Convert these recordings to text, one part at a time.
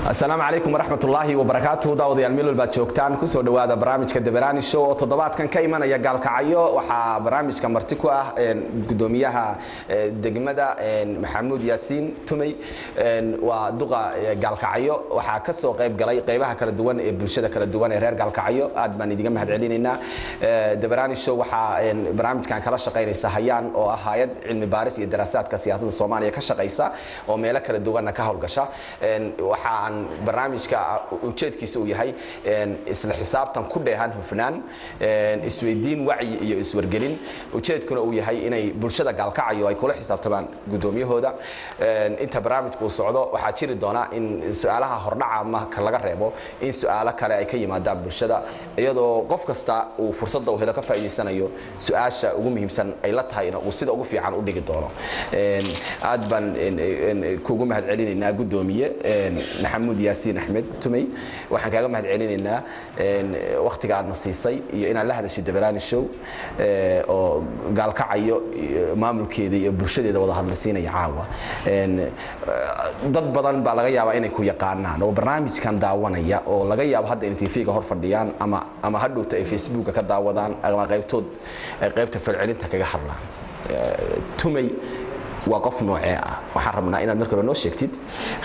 Asalaamu calaykum waraxmatullaahi wabarakaatuhu. Daawadayaal, meel walbaad joogtaan, kusoo dhowaada barnaamijka Dabaraani Show oo toddobaadkan ka imanaya Gaalkacyo. Waxaa barnaamijka marti ku ah gudoomiyaha degmada, Maxamuud Yaasiin Tumey, waa duqa Gaalkacyo. Waxaa ka soo qayb galay qaybaha kala duwan ee bulshada kala duwan ee reer Gaalkacyo. Aad baan idiga mahad celinaynaa. Dabaraani Show waxaa barnaamijkan kala shaqaynaysa Hayaan, oo ah hay'ad cilmi baaris iyo daraasaadka siyaasadda Soomaaliya ka shaqaysa oo meelo kala duwanna ka howlgasha. Waxaan barnaamijka ujeedkiisa uu yahay isla xisaabtan ku dheehan hufnaan, isweydiin, wacyi iyo iswargelin. Ujeedkuna uu yahay inay bulshada Gaalkacayo ay kula xisaabtamaan guddoomiyahooda. Inta barnaamijku uu socdo, waxaa jiri doona in su-aalaha hordhaca marka laga reebo, in su-aalo kale ay ka yimaadaan bulshada, iyadoo qof kasta uu fursadda uu helo ka faa'iidaysanayo, su-aasha ugu muhiimsan ay la tahayna uu sida ugu fiican u dhigi doono. Aad baan kugu mahad celinaynaa, guddoomiye Maxamuud Yaasiin Axmed Tumey. Waxaan kaaga mahad celinaynaa wakhtiga aadna siisay iyo inaad la hadashay Dabaraani Show oo Gaalkacayo maamulkeeda iyo bulshadeeda wada hadlasiinaya caawa. Dad badan baa laga yaabaa inay ku yaqaanaan oo barnaamijkan daawanaya, oo laga yaabo hadda inay TV-ga hor fadhiyaan ama hadhowta ay Facebooka ka daawadaan ama qaybtood ay qaybta falcelinta kaga hadlaan. Tumey waa qof noocee ah? Waxaan rabnaa inaad marka hore noo sheegtid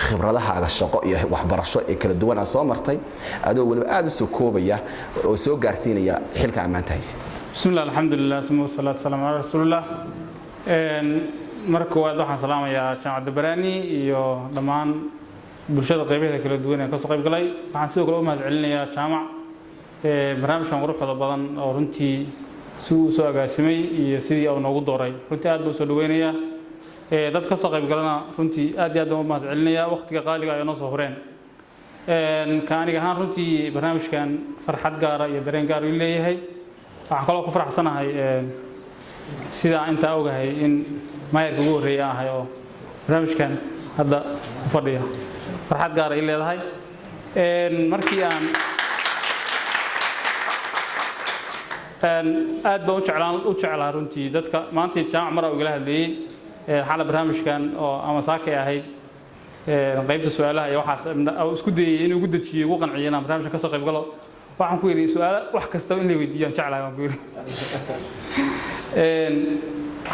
khibradahaaga shaqo iyo waxbarasho ee kala duwan aad soo martay, adoo weliba aad u soo koobaya oo soo gaarsiinaya xilka ammaanta haysid. Bismi llah, alxamdulilah, suma wasalaatu wasalaamu calaa rasuulillah. Marka koowaad waxaan salaamayaa Jaamacadda Baraani iyo dhammaan bulshada qaybaheeda kala duwan ee kasoo qayb galay. Waxaan sidoo kale u mahad celinayaa jaamac barnaamijkan quruxda badan oo runtii si uu soo agaasimay iyo sidii uu noogu dooray. Runtii aad buu usoo dhaweynayaa. Dad ka soo qayb galana runtii aad iyo aad baan u mahad celinayaa, waqtiga qaaliga ay noo soo hureen. Ka aniga ahaan, runtii barnaamijkan farxad gaara iyo dareen gaar uu leeyahay. Waxaan kaloo ku faraxsanahay sidaa intaa ogahay in maayarka ugu horreeya ahay oo barnaamijkan hadda ku fadhiya. Farxad gaara ay leedahay. Markii aan aad baan u jeclaan u jeclaa runtii dadka maanta jaamac mar igala hadlayey xala barnaamijkan oo ama saakay ahayd qaybta su-aalaha iyo waxaas, isku dayay inuu ugu dejiyo, ugu qanciyo inaan barnaamijkan kasoo qayb galo. Waxaan ku yidhi, su-aalo wax kastaba in la weydiiyo aan jeclahay baan ku yidhi.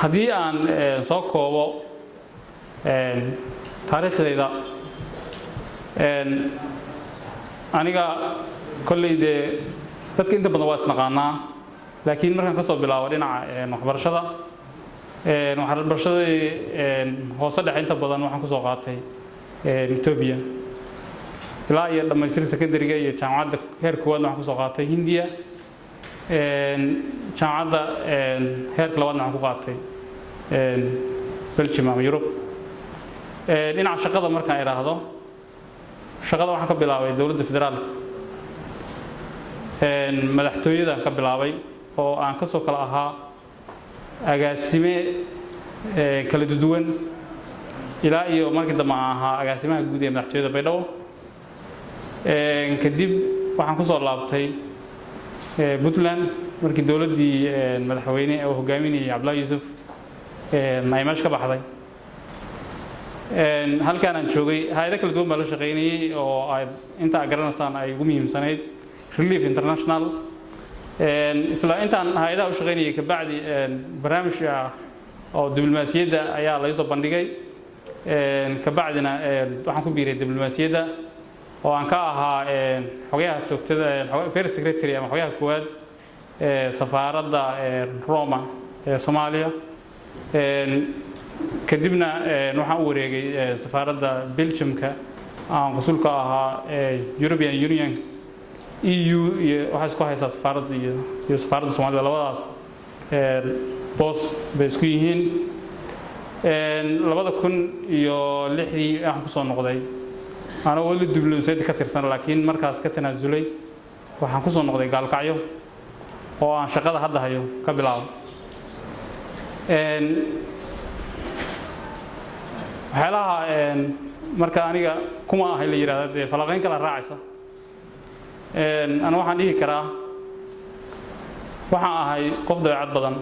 Haddii aan soo koobo taariikhdayda, aniga kolley dee dadka inta badan waa isnaqaanaa, laakiin markaan ka soo bilaabo dhinaca waxbarashada, waxbarashadii hoose dhexe inta badan waxaan kusoo qaatay Etoobiya, ilaa iyo dhammaystir secondary-ga iyo jaamacadda heer koowaadna waxaan kusoo qaatay Hindiya. Jaamacadda heerka labaadna waxaan ku qaatay Belgium ama Yurub. Dhinaca shaqada markaan idhaahdo, shaqada waxaan ka bilaabay dowladda federaalka, madaxtooyadaan ka bilaabay, oo aan kasoo kala ahaa agaasime kala duwan, ilaa iyo markii dambe aan ahaa agaasimaha guud ee madaxtooyada Baydhabo. Kadib waxaan kusoo laabtay Puntland markii dowladdii madaxweyne oo hogaaminayay Cabdullahi Yuusuf ay meesha ka baxday. Halkaan aan joogay hay'ado kala duwan baa la shaqaynayay, oo ay inta aad garanaysaan ay ugu muhiimsanayd Relief International. Isla intaan hay'adaha u shaqaynayay, kabacdi barnaamij ah oo diblomaasiyadda ayaa laga soo bandhigay. Kabacdina waxaan ku biiray diblomaasiyadda, oo aan ka ahaa xogayaha joogtada, first secretary ama xogayaha koowaad ee safaaradda Roma ee Soomaaliya. Kadibna waxaan u wareegay safaaradda Belgiumka, aan qunsulka ahaa European Union, EU, iyo waxaa isku haysaa safaaradda iyo safaaradda Soomaalida, labadaas boos bay isku yihiin. 2006-dii waxaan kusoo noqday, anoo weli diblomaasiyadda ka tirsan laakiin markaas ka tanaasulay, waxaan kusoo noqday Gaalkacyo oo aan shaqada hadda hayo ka bilaabo. Waxyaalaha marka aniga kuma ahay la yidhahda dee falaqayn kala raacaysa. Ana waxaan dhihi karaa waxaan ahay qof dabeecad badan,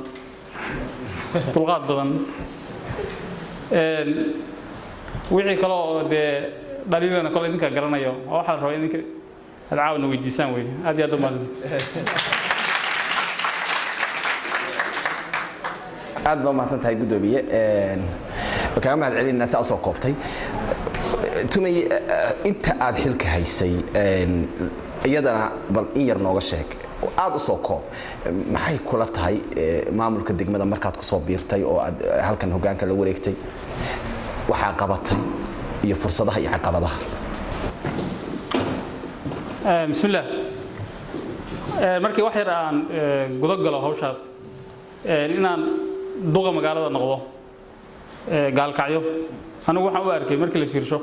dulqaad badan. Wixii kale oo dee Dhaliilana kole idinkaa garanayo, waa waxaa la rabaa idinka aad caawina weydiisaan wey. Aad iyo aad u mahadsantahay. Aad baa umahadsan tahay, guddoomiye. Kaaga mahad celinaa saa usoo koobtay. Tumay, inta aad xilka haysay iyadana bal in yar nooga sheeg, aad usoo koob. Maxay kula tahay maamulka degmada markaad kusoo biirtay oo aad halkan hoggaanka la wareegtay, waxaa qabatay iyo fursadaha iyo caqabadaha? Bismillaah. Markii wax yar aan guda galo hawshaas, inaan duqa magaalada noqdo Gaalkacyo, anigu waxaan u arkay markii la fiirsho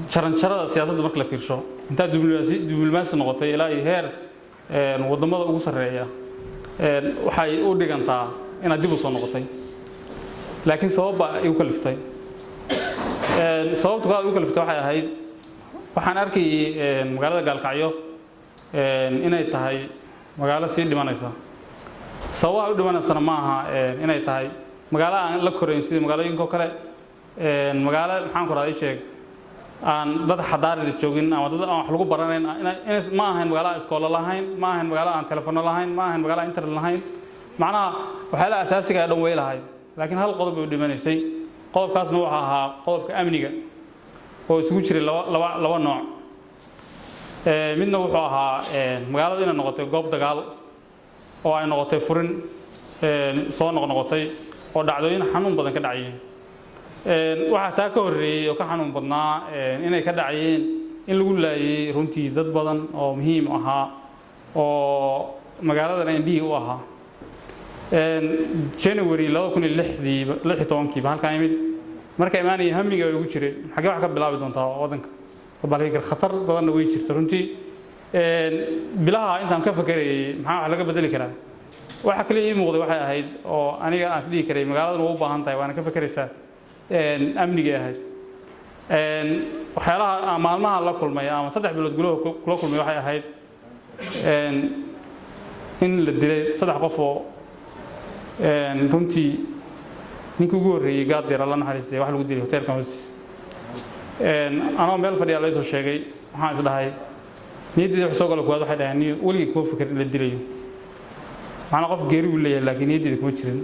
jaranjarada siyaasadda, markii la fiirsho intaa diblomaasi noqotay ilaa iyo heer waddamada ugu sarreeya, waxay u dhigantaa inaad dib u soo noqotay. Laakiin sabab baa igu kaliftay. Sababta koowaad igu kaliftay waxay ahayd, waxaan arkayay magaalada Gaalkacyo inay tahay magaalo sii dhimanaysa. Sababaha u dhimanaysana ma aha inay tahay magaalo aan la korayn sidii magaalooyinka oo kale, magaalo, maxaan ku rahdaa, sheeg, aan dad xadaari joogin ama dad aan wax lagu baranayn. Ma ahayn magaalo aan iskoolo lahayn, ma ahayn magaalo aan telefono lahayn, ma ahayn magaalo aan internet lahayn. Macnaha waxyaalaha asaasiga ee dhan way lahayd, laakiin hal qodob bay u dhimanaysay. Qodobkaasna wuxuu ahaa qodobka amniga oo isugu jiray laba nooc. Midna wuxuu ahaa magaaladu inay noqotay goob dagaal oo ay noqotay furin soo noqnoqotay oo dhacdooyin xanuun badan ka dhacayeen. Waxaa taa ka horreeyey oo ka xanuun badnaa inay ka dhacayeen in lagu laayay runtii dad badan oo muhiim ahaa oo magaaladan indhihii u ahaa. January 2006dii, 16-kiiba halkaan imid. Marka imaanaya hamiga ugu jiray, xaggee wax ka bilaabi doontaa waddanka balka, khatar badanna way jirta runtii. Bilaha intaan ka fakerayay maxaa wax laga bedeli karaa, waxa kaliya ii muuqday waxay ahayd oo aniga aan isdhihi karay magaaladan waa u baahan tahay waana ka fakeraysaa, amnigay ahayd. Waxyaalaha aan maalmaha la kulmay ama 3 bilood gudaha kula kulmay waxay ahayd in la dilay saddex qof oo runtii ninkii ugu horreeyey, Gaad Yar, Alla naxariistay, wax lagu dilay hoteelkan hoostiis. Anoo meel fadhiya la soo sheegay. Waxaan is dhahay, niyaddayda wax soo gala kuwaad waxay dhaheen, niyo weligii kuma fikir in la dilayo. Macnaa qof geeri buu leeyahay, laakiin niyaddayda kuma jirin.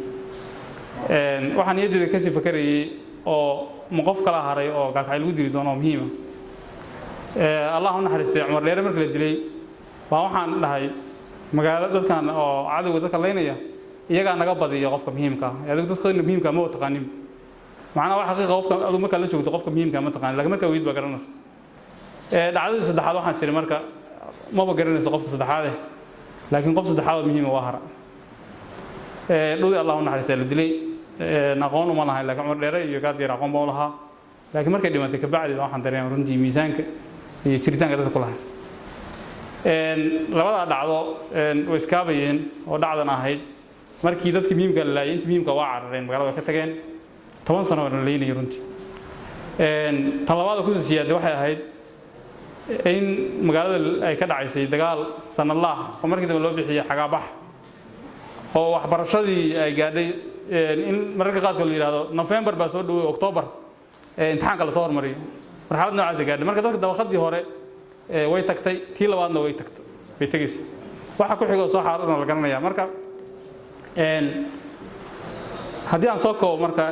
Waxaan niyaddayda kasii fakarayay oo ma qof kala haray oo Gaalkacyo lagu dili doono oo muhiima. Allah u naxariistay Cumar Dheere, markii la dilay baa waxaan dhahay, magaalo dadkan oo cadowga dadka laynaya iyagaa naga badiya qofka muhiimka ah. Adigu dadka muhiimka ma taqaanin. Macnaha wax xaqiiqa, qofka adigu markaa la joogto qofka muhiimka ma taqaanin, laakiin markaa weyd baa garanaysa. Dhacdadii saddexaad waxaan siri marka maba garanayso qofka saddexaad eh, laakiin qof saddexaad oo muhiima waa hara. Dhudi, Allah u naxariistay, la dilay aqoon uma lahayn, laakiin Cumar Dheere iyo Gaad Yar aqoon baa u lahaa. Laakiin markay dhimatay kabacdi waxaan dareemay runtii miisaanka iyo jiritaanka dadka ku lahaa. Labadaa dhacdo way iskaabayeen oo dhacdan ahayd markii dadkii muhiimka la laayay, intii muhiimka waa carareen, magaalada way ka tageen. 10 sano waa la leynayay runtii. Tan labaad oo kusii siyaaday waxay ahayd in magaalada ay ka dhacaysay dagaal sanadlaah oo markii dambe loo bixiyey xagaabax, oo waxbarashadii ay gaadhay in mararka qaarkood la yidhahdo November baa soo dhowey, October imtixaanka lasoo hormariyo. Marxalad noocaas gaadhay. Marka dadka dabaqadii hore way tagtay, tii labaadna way tagtay, way tegaysa, waxa ku xigoo soo xaaladna la garanaya. Marka haddii aan soo koobo marka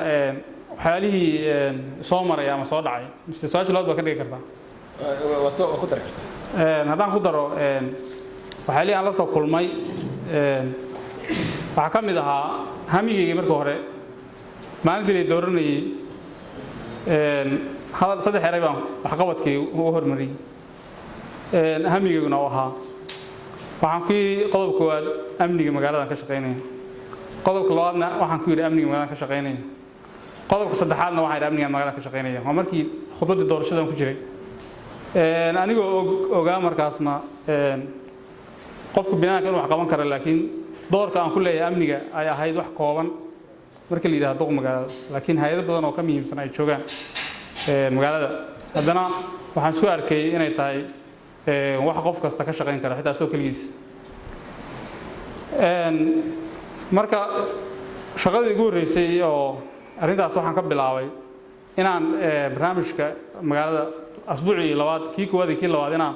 waxyaalihii soo maray ama soo dhacay, mise su-aasha labaad baa ka dhigi kartaa? Waa ku dari kartaa. Haddaan ku daro waxyaalihii aan la soo kulmay, waxaa ka mid ahaa hamigaygii marka hore maalintii lay dooranayey, hadal saddex eray baan waxqabadkii ugu hormariyey, hamigayguna u ahaa. Waxaan ku yidhi, qodob koowaad, amniga magaaladan ka shaqaynaya. Qodobka labaadna waxaan ku yidhi, amniga magaaladan ka shaqaynaya. Qodobka saddexaadna waxaan yidhi, amniga magaalada ka shaqaynaya. Waa markii khudbaddii doorashadan ku jiray, anigoo og ogaa markaasna qofka binaanka inuu wax qaban karo, laakiin doorka aan ku leeyahay amniga ay ahayd wax kooban marka la yidhahdo duq magaalada, laakiin hay-ado badan oo ka muhiimsan ay joogaan magaalada. Haddana waxaan isku arkay inay tahay wax qof kasta ka shaqayn kara, xitaa isagoo keligiis. Marka shaqadii ugu horreysay oo arrintaas waxaan ka bilaabay inaan barnaamijka magaalada Asbuucii labaad, kii koowaad iyo kii labaad, inaan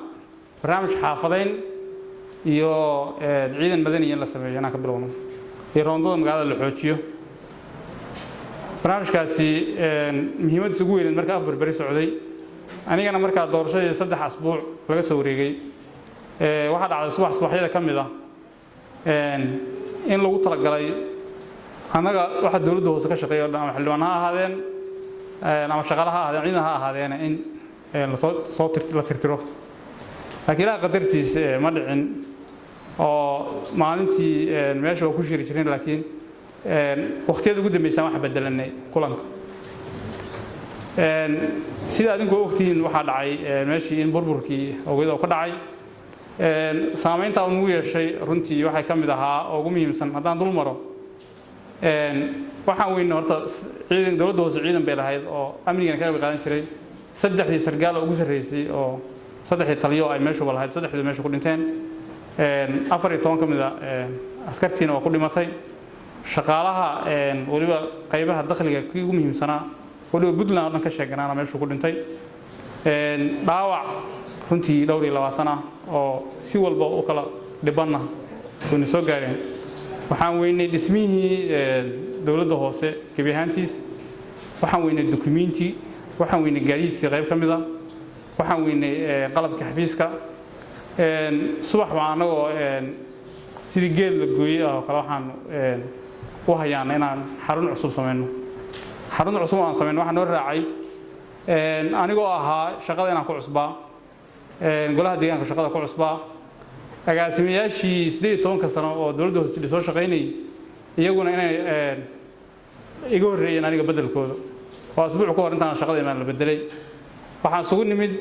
barnaamij xaafadayn iyo ciidan madani in la sameeyo inaan ka bilowno iyo roondada magaalada la xoojiyo. Barnaamijkaasi muhiimaddiisa ugu weyneed marka 4 beri socday, anigana markaa doorashadii 3 asbuuc laga soo wareegay, waxaa dhacday subax subaxyada ka mid ah in lagu talagalay annaga waxa dowladda hoose ka shaqeeya o dhan, ama xildhibaan ha ahaadeen ama shaqaale ha ahaadeen, ciidan ha ahaadeen, in lasoo soo la tirtiro. Laakiin Ilaah qadartiis ma dhicin oo maalintii meesha waa ku shiri jirin, laakiin waqtiyada ugu dambeysaan waxa bedelanay kulanka. Sida adinku ogtihiin, waxaa dhacay meeshii in burburkii ogeyd oo ka dhacay. Saamaynta uu nagu yeeshay runtii waxay ka mid ahaa oo ugu muhiimsan haddaan dul maro, waxaan weyne horta ciidan dowladda hoose ciidan bay lahayd oo amnigana ka qayb qaadan jiray. Saddexdii sargaal oo ugu sarreysay oo saddexdii taliyo ay meeshuba lahayd, saddexdii meesha ku dhinteen. 14 ka mid a askartiina waa ku dhimatay. Shaqaalaha weliba qaybaha dakhliga kii ugu muhiimsanaa, weliba Puntland oo dhan ka sheeganaana, meeshuu ku dhintay. Dhaawac runtii dhowr iyo labaatan ah oo si walba u kala dhibanna wayna soo gaareen. Waxaan weynay dhismihii dowladda hoose gebi ahaantiis, waxaan weynay dukumiinti, waxaan weynay gaadiidkii qayb ka mid a, waxaan weynay qalabka xafiiska. Subax baa annagoo sidii geed la gooyey ah oo kale waxaan u hayaana inaan xarun cusub samayno. Xarun cusub oo aan samayno waxaa noo raacay, anigoo ahaa shaqada inaan ku cusbaa, golaha deegaanka shaqada ku cusbaa, agaasimayaashii 18-ka sano oo dowladda hoose jidha soo shaqaynayay iyaguna inay iga horreeyeen aniga beddelkooda oo asbuuc ka hor intaan shaqada imaan la bedelay. Waxaan isugu nimid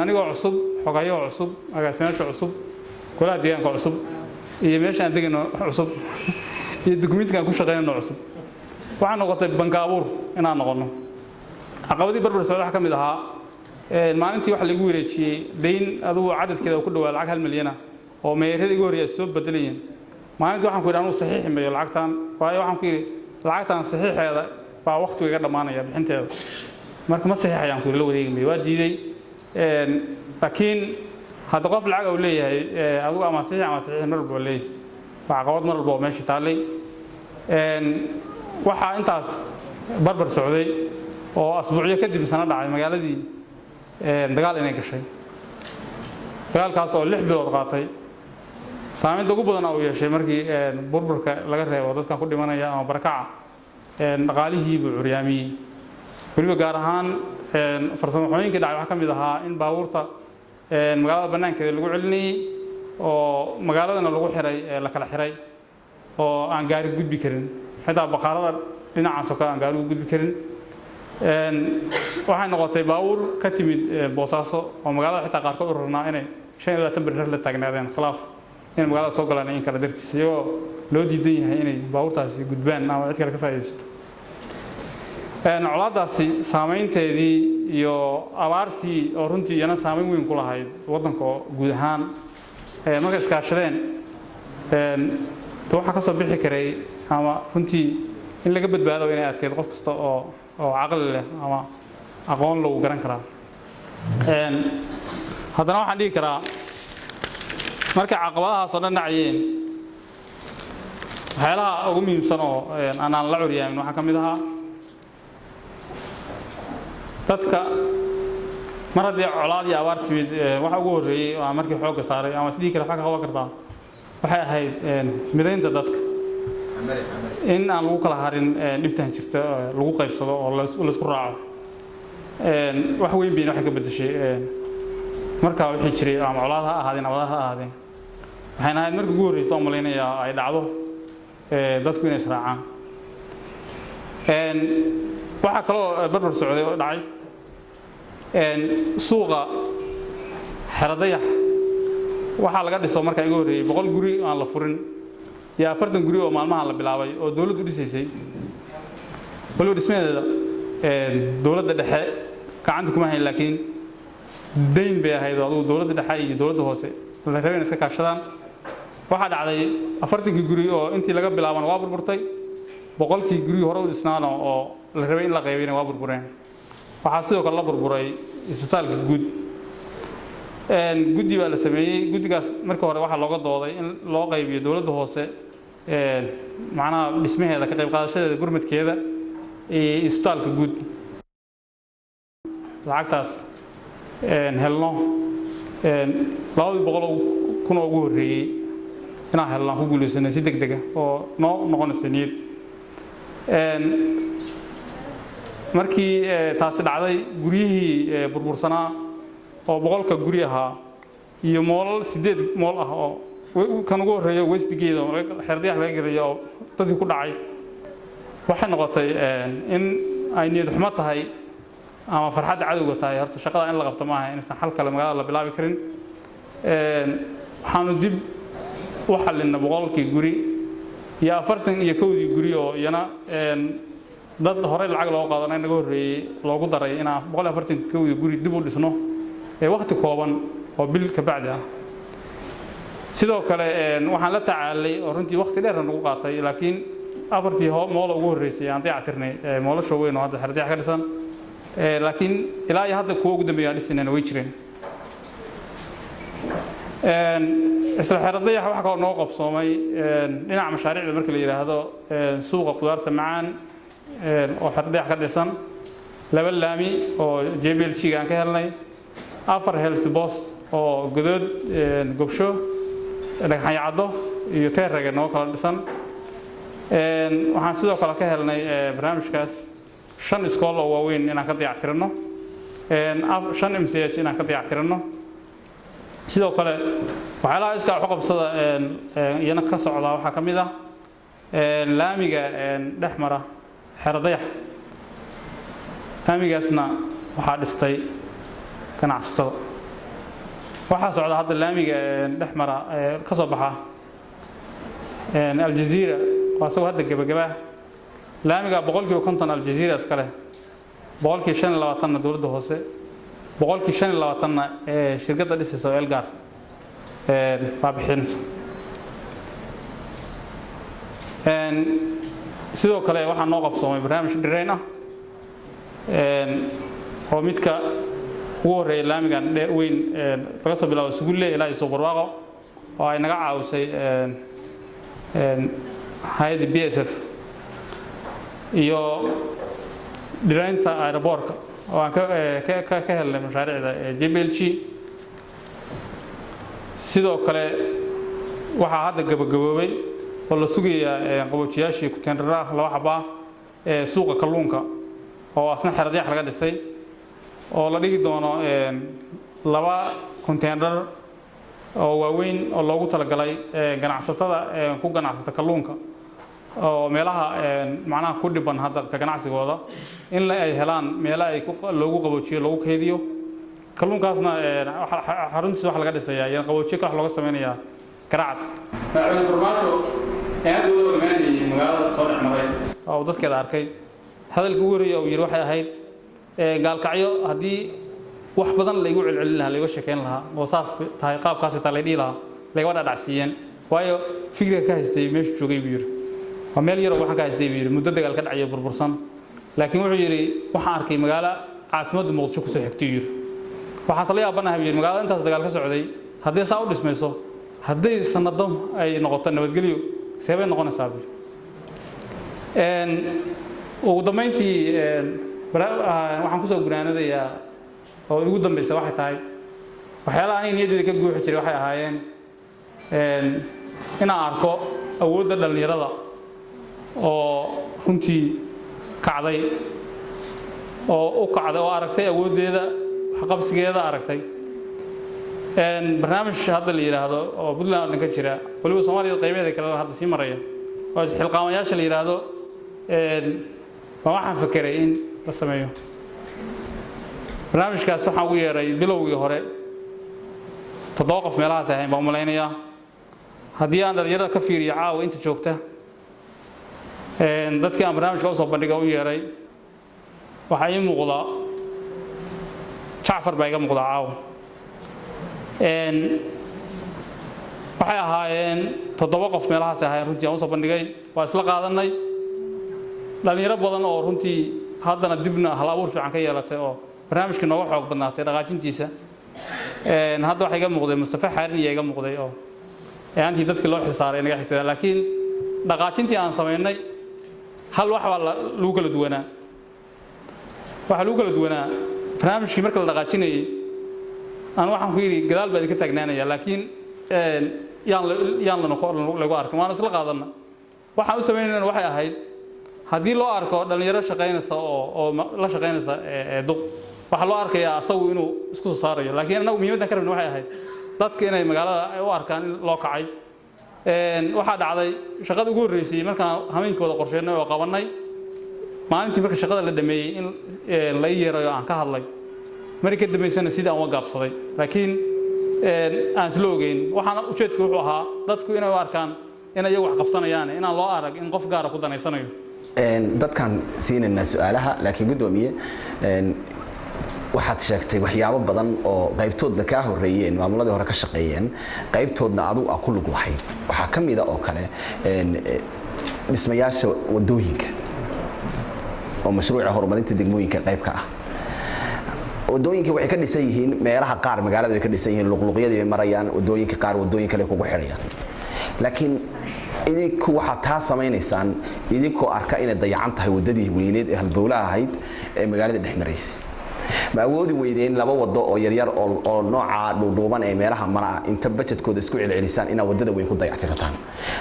anigoo cusub, xogayaho cusub, agaasimayaasha cusub, golaha deegaanka cusub iyo meesha aan degayno cusub iyo dukumiintiga aan ku shaqaynayno cusub. Waxaa noqotay banka abuur inaan noqono. Caqabadii barbar socda waxaa ka mid ahaa maalintii waxa lagu wareejiyey dayn adugu cadadkeeda ku dhawaa lacag 1 milyana oo meerada igu horreeya soo bedelayeen. Maalintii waxaan ku yidhi, anugu saxiixi mayo lacagtan, waayo waxaan ku yidhi lacagtan saxiixeeda baa waqtigu iga dhammaanaya bixinteeda, marka ma saxiixayaan ku yidhi, la wareegi mayo. Waa diiday. Laakiin hadda qof lacag uu leeyahay adigu ama saxiix ama saxiix mar walba leeyahay, waa caqabad mar walba oo meesha taallay. Waxaa intaas barbar socday oo asbuucyo kadib sano dhacay magaaladii dagaal inay gashay, dagaalkaas oo 6 bilood qaatay. Saamaynta ugu badan uu yeeshay markii burburka laga reebo dadkan ku dhimanaya ama barakaca, dhaqaalihii buu curyaamiyey. Weliba gaar ahaan farsamo xumooyinkii dhacay waxaa ka mid ahaa in baabuurta magaalada bannaankeeda lagu celinayey oo magaaladana lagu xiray, la kala xiray oo aan gaari gudbi karin, xitaa bakhaarada dhinacaas oo kale aan gaari u gudbi karin. Waxay noqotay baabuur ka timid Boosaaso oo magaalada xitaa qaarkood u rarnaa inay 25 beri la taagnaadeen, khilaaf inay magaalada soo galaan in kale dartiis, iyagoo loo diidan yahay inay baabuurtaasi gudbaan ama cid kale ka faa'iidaysto. Colaaddaasi saameynteedii iyo abaartii oo runtii iyana saameyn weyn ku lahayd waddanka oo guud ahaan, markay iskaashadeen waxaa ka soo bixi karay ama runtii in laga badbaado inay adkeyd qof kasta oo caqli leh ama aqoon lagu garan karaa. Haddana waxaan dhihi karaa, markay caqabadahaas oo dhan dhacayeen, waxyaalaha ugu muhiimsan oo aanaan la curyaamin waxaa ka mid ahaa dadka. Mar haddii colaad iyo abaar timid, waxa ugu horreeyey oo aan markii xoogga saaray ama isdhihi kara waxaa ka qaban kartaa waxay ahayd midaynta dadka, in aan lagu kala harin dhibtan jirta, lagu qaybsado oo laysku raaco. Wax weyn bayna waxay ka beddeshay markaa wixii jiray, ama colaad ha ahaadeen, abaar ha ahaadeen. Waxayna ahayd markii ugu horreysay oo malaynayaa ay dhacdo dadku inay israacaan. Waxaa kaloo barbar socday oo dhacay suuqa Xeradayax waxaa laga dhiso markaa iga horreeyey 100 guri aan la furin iyo 40 guri oo maalmahan la bilaabay oo dowladdu dhisaysay. Waliba dhismaheeda dowladda dhexe gacanta kuma hayn, laakiin dayn bay ahayd oo adugu dowladda dhexe iyo dowladda hoose la rabay in iska kaashadaan. Waxaa dhacday 40-kii guri oo intii laga bilaabana waa burburtay, 100-kii guri hore u dhisnaana oo la rabay in la qaybiyana waa burbureen. Waxaa sidoo kale la burburay Isbitaalka guud guddi baa la sameeyey. Guddigaas markii hore waxaa looga dooday in loo qaybiyo dowladda hoose, macnaha dhismaheeda, ka qayb qaadashadeeda, gurmadkeeda iyo isbitaalka guud. Lacagtaas helno, 200,000 oo ugu horreeyey inaan helno aan ku guuleysanay si deg dega oo noo noqonaysa niyad. Markii taasi dhacday, guryihii burbursanaa oo 100-ka guri ahaa iyo moolal, sideed mool ah oo kan ugu horreeya Westgate oo Xerdayax laga gelaya oo dadkii ku dhacay, waxay noqotay in ay niyad xumo tahay ama farxadda cadowga tahay. Horta shaqada in la qabto maaha inaysan xal kale magaalada la bilaabi karin. Waxaanu dib u xallinay 100-kii guri iyo 41-dii guri oo iyana dad horey lacag loo qaadanay naga horreeyey loogu daray, inaan 141-dii guri dib u dhisno waqti kooban oo bil ka bacdi ah. Sidoo kale waxaan la tacaalay oo runtii waqti dheerna nagu qaatay, laakiin afartii moolo ugu horreysay aan dayactirnay, moolasha weyn oo hadda Xerdayax ka dhisan, laakiin ilaa iyo hadda kuwa ugu dambeeya aan dhisinayna way jireen. Isla Xeradayax waxaa kaloo noo qabsoomay dhinaca mashaariicda marka la yidhaahdo suuqa qudaarta macaan oo Xeradayax ka dhisan, laba laami oo JBLG aan ka helnay, afar health post oo Godood, Gobsho, Dhagxanyacaddo iyo Teerrage noo kala dhisan. Waxaan sidoo kale ka helnay barnaamijkaas shan iskool oo waaweyn inaan ka dayactirano, shan MCH inaan ka dayactirano. Sidoo kale waxyaalaha iskaa wax u qabsada iyana ka socda waxaa ka mid ah laamiga dhex mara Xeradayax. Laamigaasna waxaa dhistay ganacsatada. Waxaa socda hadda laamiga dhex mara, ka soo baxa Aljaziira, waa isagoo hadda gebagaba. Laamiga 50% Aljaziira iska leh, 25%-na dowladda hoose, 25%-na shirkadda dhisaysa oo Elgaar baa bixinaysa. Sidoo kale waxaa noo qabsoomay barnaamij dhirayn ah oo midka ugu horreeya laamigan weyn laga soo bilaabo Sugulle ilaa iyo Suuq Barwaaqo oo ay naga caawisay hay'adda BSF, iyo dhiraynta aeroboorka oo aan ka helnay mashaariicda JBLG. Sidoo kale waxaa hadda gabagaboobay oo la sugayaa qaboojiyaashii kuteenrara laba xabaa ee suuqa kalluunka oo asna Xeradyax laga dhisay, oo la dhigi doono laba konteenar oo waaweyn oo loogu talagalay ganacsatada ku ganacsata kalluunka oo meelaha macnaha ku dhiban hadda ka ganacsigooda, in ay helaan meelo ay loogu qaboojiyo, loogu kaydiyo kalluunkaasna. Xaruntiisa waxa laga dhisayaa iyo qaboojiyo kale wax looga sameynayaa Garacad. Madaxweyne Farmaajo ee aad uga imaanayay magaalada soo dhex maray oo dadkeeda arkay, hadalkii ugu horreeyay uu yidhi waxay ahayd: "Gaalkacyo haddii wax badan laygu celcelin lahaa, layga sheekeyn lahaa oo saas tahay, qaabkaasi taa lay dhihi lahaa, laygama dhadhacsiiyeen, waayo fikriga ka haystay meeshu joogay," buu yidhi, "waa meel yaroo waxaan ka haystay," buu yidhi, "muddo dagaal ka dhacayo, burbursan. Laakiin," wuxuu yidhi, "waxaan arkay magaalo caasimadda Muqdisho kusoo xigtay," yidhi. "Waxaase la yaabanahay," buu yidhi, "magaalada intaas dagaal ka socday haddii saa u dhismayso, hadday sanado ay noqoto nabadgelyo, see bay noqonaysaa?" buu yidhi. Ugu dambeyntii waxaan kusoo gunaanadayaa oo ugu dambeysa waxay tahay, waxyaalaha aniga niyaddeyda ka guuxi jiray waxay ahaayeen inaan arko awoodda dhallinyarada oo runtii kacday oo u kacday oo aragtay awooddeeda, waxqabsigeeda aragtay. Barnaamij hadda la yidhaahdo oo Puntland oo dhan ka jira, waliba Soomaaliya qaybaheeda kale hadda sii maraya, oo isxilqaamayaasha la yidhaahdo, baa waxaan fakeray in la sameeyo barnaamijkaas. Waxaan ugu yeeray bilowgii hore toddoba qof meelahaas ahayn baan umalaynayaa. Haddii aan dhallinyarada ka fiiriyo caawa inta joogta, dadkii aan barnaamijka usoo bandhiga u yeeray, waxaa ii muuqda Jacfar baa iga muuqda caawa. Waxay ahaayeen toddoba qof meelahaas ahaayeen runtii aan usoo bandhigay. Waa isla qaadanay. Dhallinyaro badan oo runtii Haddana dibna hal abuur fiican ka yeelatay oo barnaamijkii nooga xoog badnaatay dhaqaajintiisa. Hadda waxaa iga muuqday Mustafa Xaarin iyo iga muuqday oo aantii dadkii loo xilsaaray naga xigsadaa, laakiin dhaqaajintii aan samaynay hal wax baa lagu kala duwanaa. Waxaa lagu kala duwanaa barnaamijkii marka la dhaqaajinayay, aan waxaan ku yidhi gadaal baa idinka taagnaanaya, laakiin yaan la noqo lagu arkin. Waana isla qaadanna. Waxaan u samaynayna waxay ahayd haddii loo arko dhallinyaro shaqaynaysa oo la shaqaynaysa duq, waxaa loo arkayaa asagu inuu isku soo saarayo. Laakiin annagu muhiimaddan ka rabna waxay ahayd dadka inay magaalada ay u arkaan in loo kacay. Waxaa dhacday shaqada ugu horreysay markaan hameenkooda qorsheynay oo qabannay, maalintii marka shaqada la dhameeyey in la ii yeerayo aan ka hadlay. Markii ka dambeysana sidii aan uga gaabsaday, laakiin aan isla ogeyn. Waxaana ujeedku wuxuu ahaa dadku inay u arkaan in iyagu wax qabsanayaan, inaan loo arag in qof gaara ku danaysanayo. Dadkaan siinaynaa su-aalaha, laakiin guddoomiye, waxaad sheegtay waxyaabo badan oo qaybtoodna kaa horreeyeen, maamuladii hore ka shaqeeyeen, qaybtoodna adigu aa ku lug lahayd. Waxaa ka mida oo kale dhismayaasha wadooyinka oo mashruuca horumarinta degmooyinka qayb ka ah. Wadooyinka waxay ka dhisan yihiin meelaha qaar magaalada bay ka dhisan yihiin, luqluqyadii bay marayaan, wadooyinka qaar wadooyin kale kugu xidhayaan. Laakiin idinku waxaad taa samaynaysaan idinkoo arka inay dayacan tahay waddadii weyneed ee halbowlaha ahayd ee magaalada dhex maraysay. Ma awoodi weydeen laba wado oo yaryar oo nooca dhuudhuuban ee meelaha mara ah inta bajetkooda isku celcelisaan inaad waddada weyn ku dayactirataan?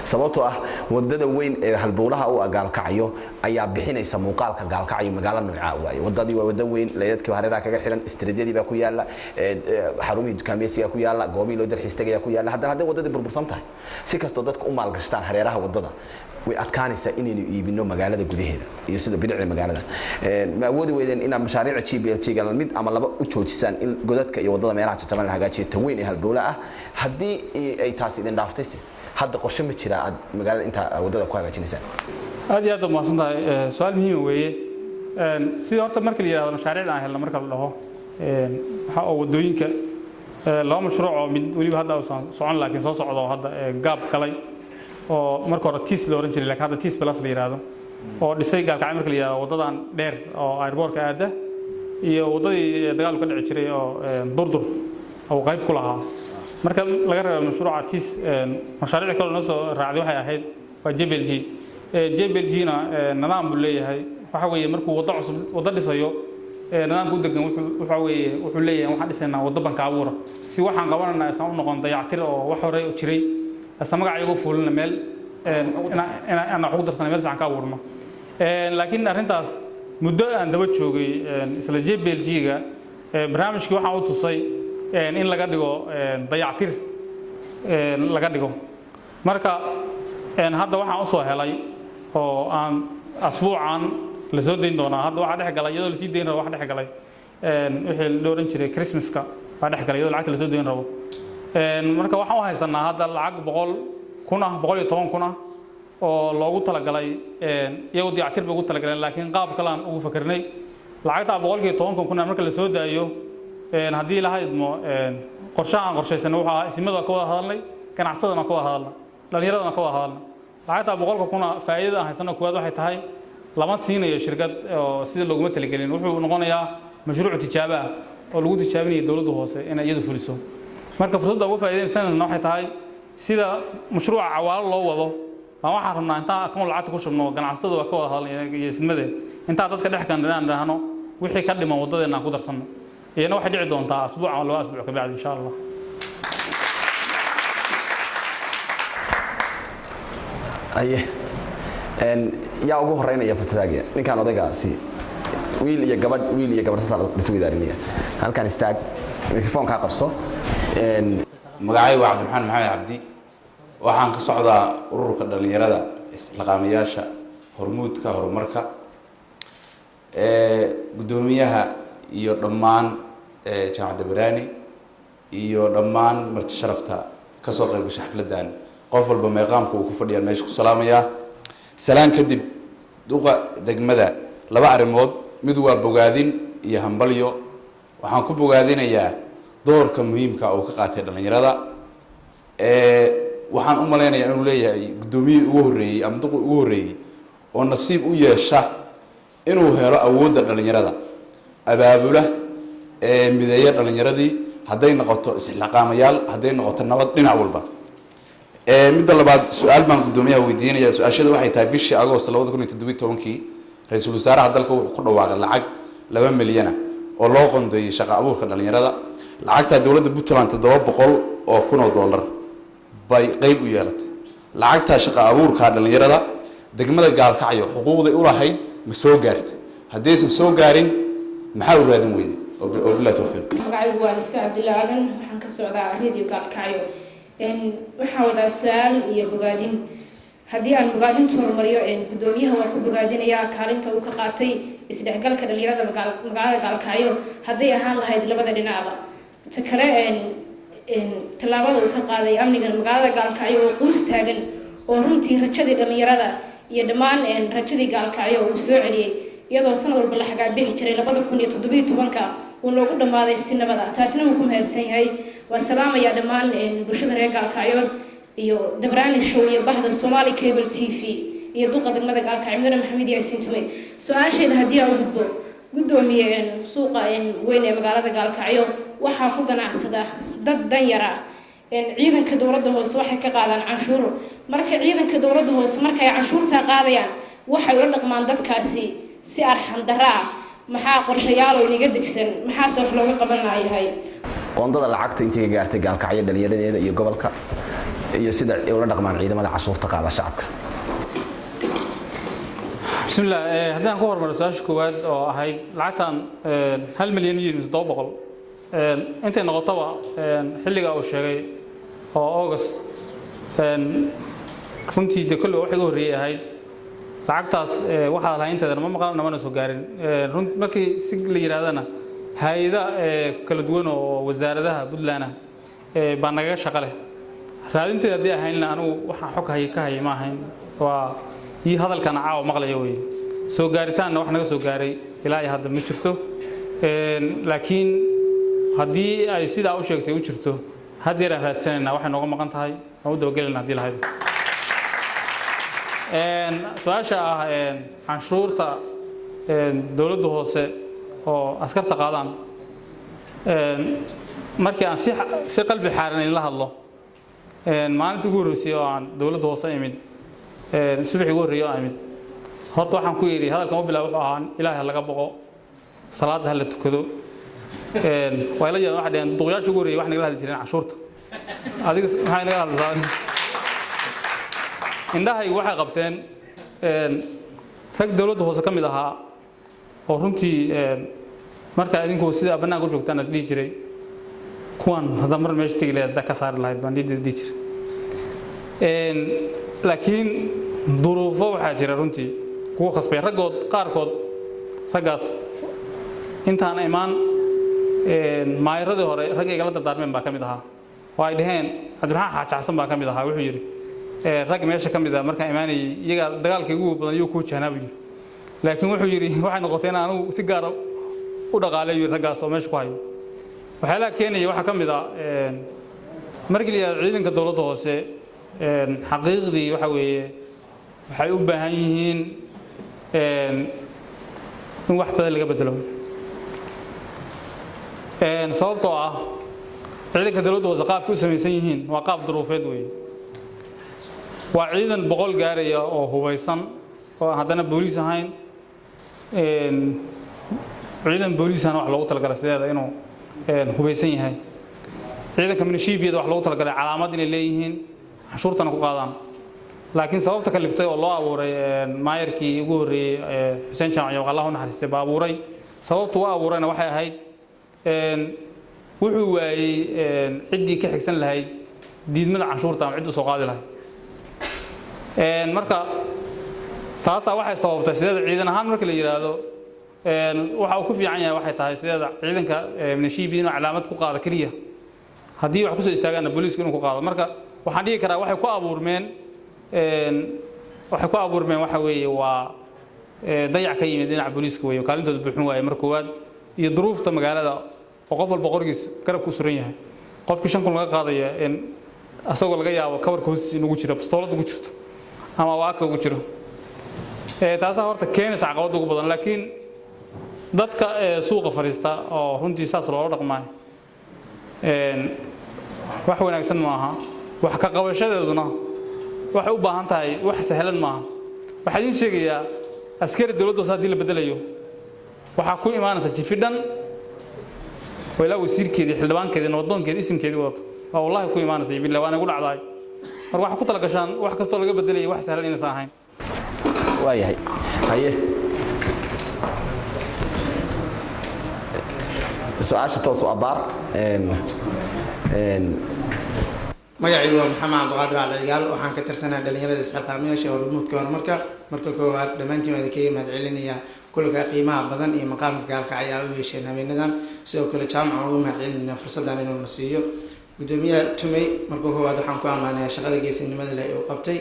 Sababtoo ah waddada weyn ee halbowlaha u ah Gaalkacyo ayaa bixinaysa muuqaalka Gaalkacyo magaalo noocaa waaye. Waddadii waa waddo weyn, leedadkii hareeraha kaga xiran, istiriidyadii baa ku yaala, xarumihii dukaameysigaa ku yaala, goobihii loo dalxiis tagayaa ku yaala. Haddana hadday waddadii burbursan tahay, si kastoo dadku u maalgashtaan hareeraha waddada, way adkaanaysaa inaynu iibino magaalada gudaheeda iyo sida bilicda magaalada. Ma awoodi weydeen inaad mashaariica GPLG ga mid ama laba u joojisaan in godadka iyo waddada meelaha jajaban la hagaajiyo, ta weyn ee halbowla ah? Haddii ay taasi idin dhaaftayse, hadda qorshe ma jiraa aad magaalada intaa waddada ku hagaajinaysaan? Aad iyo aad baad mahadsan tahay. Su-aal muhiima weeye. Sida horta marka la yidhahdo mashaariicda aan helno, marka la dhaho waxa oo waddooyinka, laba mashruuc oo mid weliba hadda uusan socon laakiin soo socda oo hadda gaab galay, oo marka hore TIS la oran jiray laakiin hadda TIS Plus la yidhaahdo, oo dhisay Gaalkacyo marka la yidhahdo waddadan dheer oo airportka aadda iyo waddadii dagaalku ka dhici jiray oo Durdur oo qayb ku lahaa. Marka laga reebo mashruuca TIS, mashaariic kale noo soo raacday waxay ahayd waa JPLG. JPLG na nidaam buu leeyahay. Waxa weeye markuu waddo cusub waddo dhisayo, nidaamka u degan waxa weeye wuxuu leeyahay waxaan dhisaynaa waddo banka abuura, si waxaan qabanaynaa aysan u noqon dayactir oo wax hore u jiray aysan magaca igu fuulina, meel inaan wax ugu darsana, meel fiican ka abuurno. Laakiin arrintaas muddo aan daba joogay isla JPLG-ga, barnaamijkii waxaan u tusay in laga dhigo dayactir laga dhigo. Marka hadda waxaan usoo helay oo aan asbuucan la soo dayn doonaa. Hadda waxaa dhex galay iyadoo lasii dayn rabo, waxa dhex galay wixii la oran jiray Christmaska baa dhex galay iyadoo lacagta lasoo dayn rabo. Marka waxaan u haysanaa hadda lacag 100,000 ah, 110,000 ah oo loogu talagalay. Iyagu dayactir bay ugu talagaleen, laakiin qaab kale aan ugu fakernay. Lacagta 110,000 marka la soo daayo, haddii ilaha idmo, qorshaha aan qorshaysanay wuxuu ahaa isimada ka wada hadalnay, ganacsadana ka wada hadalnay, dhallinyaradana ka wada hadalnay. Lacagta 100,000 faa'iidada aan haysano kuwaad waxay tahay lama siinayo shirkad oo sida looguma talagelin. Wuxuu noqonayaa mashruuc tijaabo ah oo lagu tijaabinayo dowladda hoose inay iyadu fuliso. Marka fursadda ugu faa'iidaysanayna waxay tahay sida mashruuca Cawaalo loo wado baan waxaan rabnaa intaan account lacagta ku shubno, ganacsatada waa ka wada hadalnay iyo ismadee, intaan dadka dhex kan inaan dhahno wixii ka dhiman waddadeena aan ku darsanno. Iyana waxay dhici doontaa asbuuc ama 2 asbuuc ka bacdi, insha Allah. Aye, yaa ugu horeynaya fatadaagiya? Ninkaan odaygaasi, wiil iyo gabadh, wiil iyo gabadh saasaa lisu widaarinaya. Halkaan istaag, mikrofoonkaa qabso. Magacaygu waa Cabdiraxmaan Maxamed Cabdi. Waxaan ka socdaa ururka dhallinyarada isxilqaamayaasha Hormuudka Horumarka. Guddoomiyaha iyo dhammaan Jaamacadda Baraani iyo dhammaan marti sharafta kasoo qayb gasha xafladdan, qof walba meeqaamka uu ku fadhiyaan meesha ku salaamayaa. Salaan kadib, duqa degmada laba arrimood: mid waa bogaadin iyo hambalyo. Waxaan ku bogaadinayaa doorka muhiimka uu ka qaatay dhallinyarada. Waxaan u malaynayaa inuu leeyahay guddoomiyihii ugu horreeyey ama duqii ugu horreeyey oo nasiib u yeesha Inuu helo awoodda dhalinyarada, abaabula ee mideeya dhalinyaradii, hadday noqoto isxilqaamayaal, hadday noqoto nabad, dhinac walba. Midda labaad, su-aal baan guddoomiyaha weydiinaya. Su-aashada waxay tahay, bishii Agost 2017-kii ra-iisul wasaaraha dalka wuxuu ku dhawaaqay lacag 2 milyana oo loo qondeeyey shaqa abuurka dhalinyarada. Lacagtaa dowladda Puntland $700,000 bay qeyb u yeelatay. Lacagtaa shaqa abuurka dhalinyarada degmada Gaalkacyo xuquuqday u lahayd ma soo gaartay? Haddaysan soo gaarin, maxaa u raadin weyday? Oo bilahi towfiiq. Magacaygu waa Nise Cabdilla Aadan, waxaan ka socdaa Radio Gaalkacyo. Waxaan wadaa su-aal iyo bogaadin. Haddii aan bogaadintu horumariyo, guddoomiyaha waan ku bogaadinayaa kaalinta uu ka qaatay isdhexgalka dhalinyarada magaalada Gaalkacyo, hadday ahaan lahayd labada dhinacba. Ta kale, tallaabada uu ka qaaday amnigan magaalada Gaalkacyo oo quus taagan, oo runtii rajadii dhalinyarada iyo dhammaan rajadii Gaalkacyo uu soo celiyey, iyadoo sanad walba la xagaa bixi jiray, 2017-ka uu noogu dhammaaday si nabad ah, taasina wuu ku mahadsan yahay. Waan salaamayaa dhammaan bulshada reer Gaalkacyood iyo Dabraani Show iyo bahda Somali Cable TV iyo duqa degmada Gaalkacyo, mudane Maxamed Yaasiin Tume. Su-aashayda haddii aan u gudbo, guddoomiye, suuqa weyn ee magaalada Gaalkacyo waxaa ku ganacsada dad danyar ah. Ciidanka dowladda hoose waxay ka qaadaan canshuur. Marka ciidanka dowladda hoose markay canshuurtaa qaadayaan, waxay ula dhaqmaan dadkaasi si arxan darro ah. Maxaa qorshayaal oo inaga degsan? Maxaase wax looga qaban laayahay? Qoondada lacagta intii ka gaartay Gaalkacyo dhalinyaradeeda iyo gobolka, iyo sida ay ula dhaqmaan ciidamada cashuurta qaada shacabka. Bismillah. Haddaan ku hormaro su-aasha koowaad oo ahayd lacagtan 1 milyan iyo 700, intay noqotaba xilliga uu sheegay oo August, runtii de kolley wax iga horreeyey ahayd lacagtaas. Waxaa lahaa inteedana ma maqlan, namana soo gaarin. Markii si la yidhahdana, hay-ada kala duwan oo wasaaradaha Puntland ah baa nagaga shaqo leh raadinteeda. Haddii ahaynna, anigu waxaan xog hay ka hayay ma ahayn, waa iyo hadalkan caawa maqlaya weye. Soo gaaritaanna wax naga soo gaaray ilaa iyo hadda ma jirto. Laakiin haddii ay sidaa u sheegtay u jirto, haddeer aan raadsanaynaa waxay nooga maqan tahay, waan u dabagelayna haddii lahayd. Su-aasha ah canshuurta dowladda hoose oo askarta qaadaan, markii aan si qalbi xaaran idinla hadlo, maalinta ugu horreysay oo aan dowladda hoose imid, subaxii ugu horreeyay oo aan imid, horta waxaan ku yidhi, hadalkan u bilaab wuxuu ahaa: "Ilaahay ha laga boqo, salaadda ha la tukado." Waa ila yaabeen, waxay dhaheen duqyaasha ugu horreeyay wax nagala hadli jireen canshuurta, adiga maxay nagala hadlaysaa? Indhahaygu waxay qabteen rag dowladda hoose ka mid ahaa oo runtii markaa idinku sidaa bannaanka u joogtaan as dhihi jiray, kuwan hadda mar meesha tegi lahayd haddaa ka saari lahayd baan dhihi jiray. Laakiin duruufo waxaa jira runtii kugu khasbay raggood qaarkood. Raggaas intaan imaan maayaradii hore ragga igala dardaarmeen baa ka mid ahaa, oo ay dhaheen, Cabdiraxmaan Xaaji Xasan baa ka mid ahaa. Wuxuu yidhi rag meesha ka mid ah markaan imaanayay iyagaa dagaalka igu badan iyuu kuu jahnaa buu yidhi. Laakiin wuxuu yidhi waxay noqotay in anigu si gaara u dhaqaaleeyo yidhi raggaas oo meesha ku hayo. Waxyaalaha keenaya waxaa ka mid ah, markii la yidhahdo ciidanka dowladda hoose, xaqiiqdii waxa weeye waxay u baahan yihiin in wax badan laga bedelo, sababtoo ah ciidanka dowladda hoose qaabka u samaysan yihiin waa qaab duruufeed weeye. Waa ciidan 100 gaaraya oo hubaysan oo aan haddana booliis ahayn. Ciidan booliisana wax loogu talagalay sideeda inuu hubaysan yahay. Ciidanka milishiibiyada wax loogu talagalay calaamad inay leeyihiin, canshuurtana ku qaadaan. Laakiin sababta kaliftay oo loo abuuray, maayarkii ugu horreeyey, Xuseen Jaamac Yabaq, Allah u naxariistay, baa abuuray. Sababtu u abuurayna waxay ahayd wuxuu waayey ciddii ka xigsan lahayd diidmada canshuurta ama cidd u soo qaadi lahayd. Marka taasaa waxay sababtay sideeda ciidan ahaan marka la yidhaahdo waxa uu ku fiican yahay waxay tahay sideeda ciidanka milishiibi inuu calaamad ku qaado keliya, haddii wax kusoo istaagaanna booliisku inuu ku qaado. Marka waxaan dhihi karaa waxay ku abuurmeen waxa weeye waa dayac ka yimid dhinaca booliiska weeye, kaalintooda buuxin waaye mar koowaad, iyo duruufta magaalada oo qof walba qorigiis garabka u suran yahay. Qofkii 5,000 laga qaadaya, asagoo laga yaabo kabarka hoostiisa inugu jiro bastoolad ugu jirto ama waaka ugu jiro. Taasaa horta keenaysa caqabadda ugu badan. Laakiin dadka suuqa fadhiista oo runtii saas loola dhaqmaayo wax wanaagsan maaha. Wax ka qabashadeeduna waxay u baahan tahay, wax sahlan maaha. Waxaa idiin sheegayaa, askari dowladda hoose haddii la bedelayo, waxaa ku imaanaysa jifi dhan oo ilaa wasiirkeedii, xildhibaankeedii, nabadoonkeedii, isimkeedii wadato. Waa wallahi ku imaanaysa, billah, waana igu dhacdahay. Marka waxaa ku tala gashaan wax kastoo laga bedelaya wax sahlan inaysan ahayn. Waayahay, haye, su-aasha toos u abaar. Magacaygu waa Maxamed Cabdiqaadir Cali Cigaal. Waxaan ka tirsanahay dhalinyarada isxilqaamayaasha hormuudka horumarka. Marka koowaad, dhammaantiin waan idinkaga mahadcelinayaa kulanka qiimaha badan iyo maqaamka Gaalkacyo aa u yeesheen habeenadan. Sidoo kale Jaamaca ugu mahadcelinaynaa fursaddan inuu na siiyo. Gudoomiyaha Tumey, marka koowaad waxaan ku ammaanayaa shaqada geesinimada leh ee uu qabtay,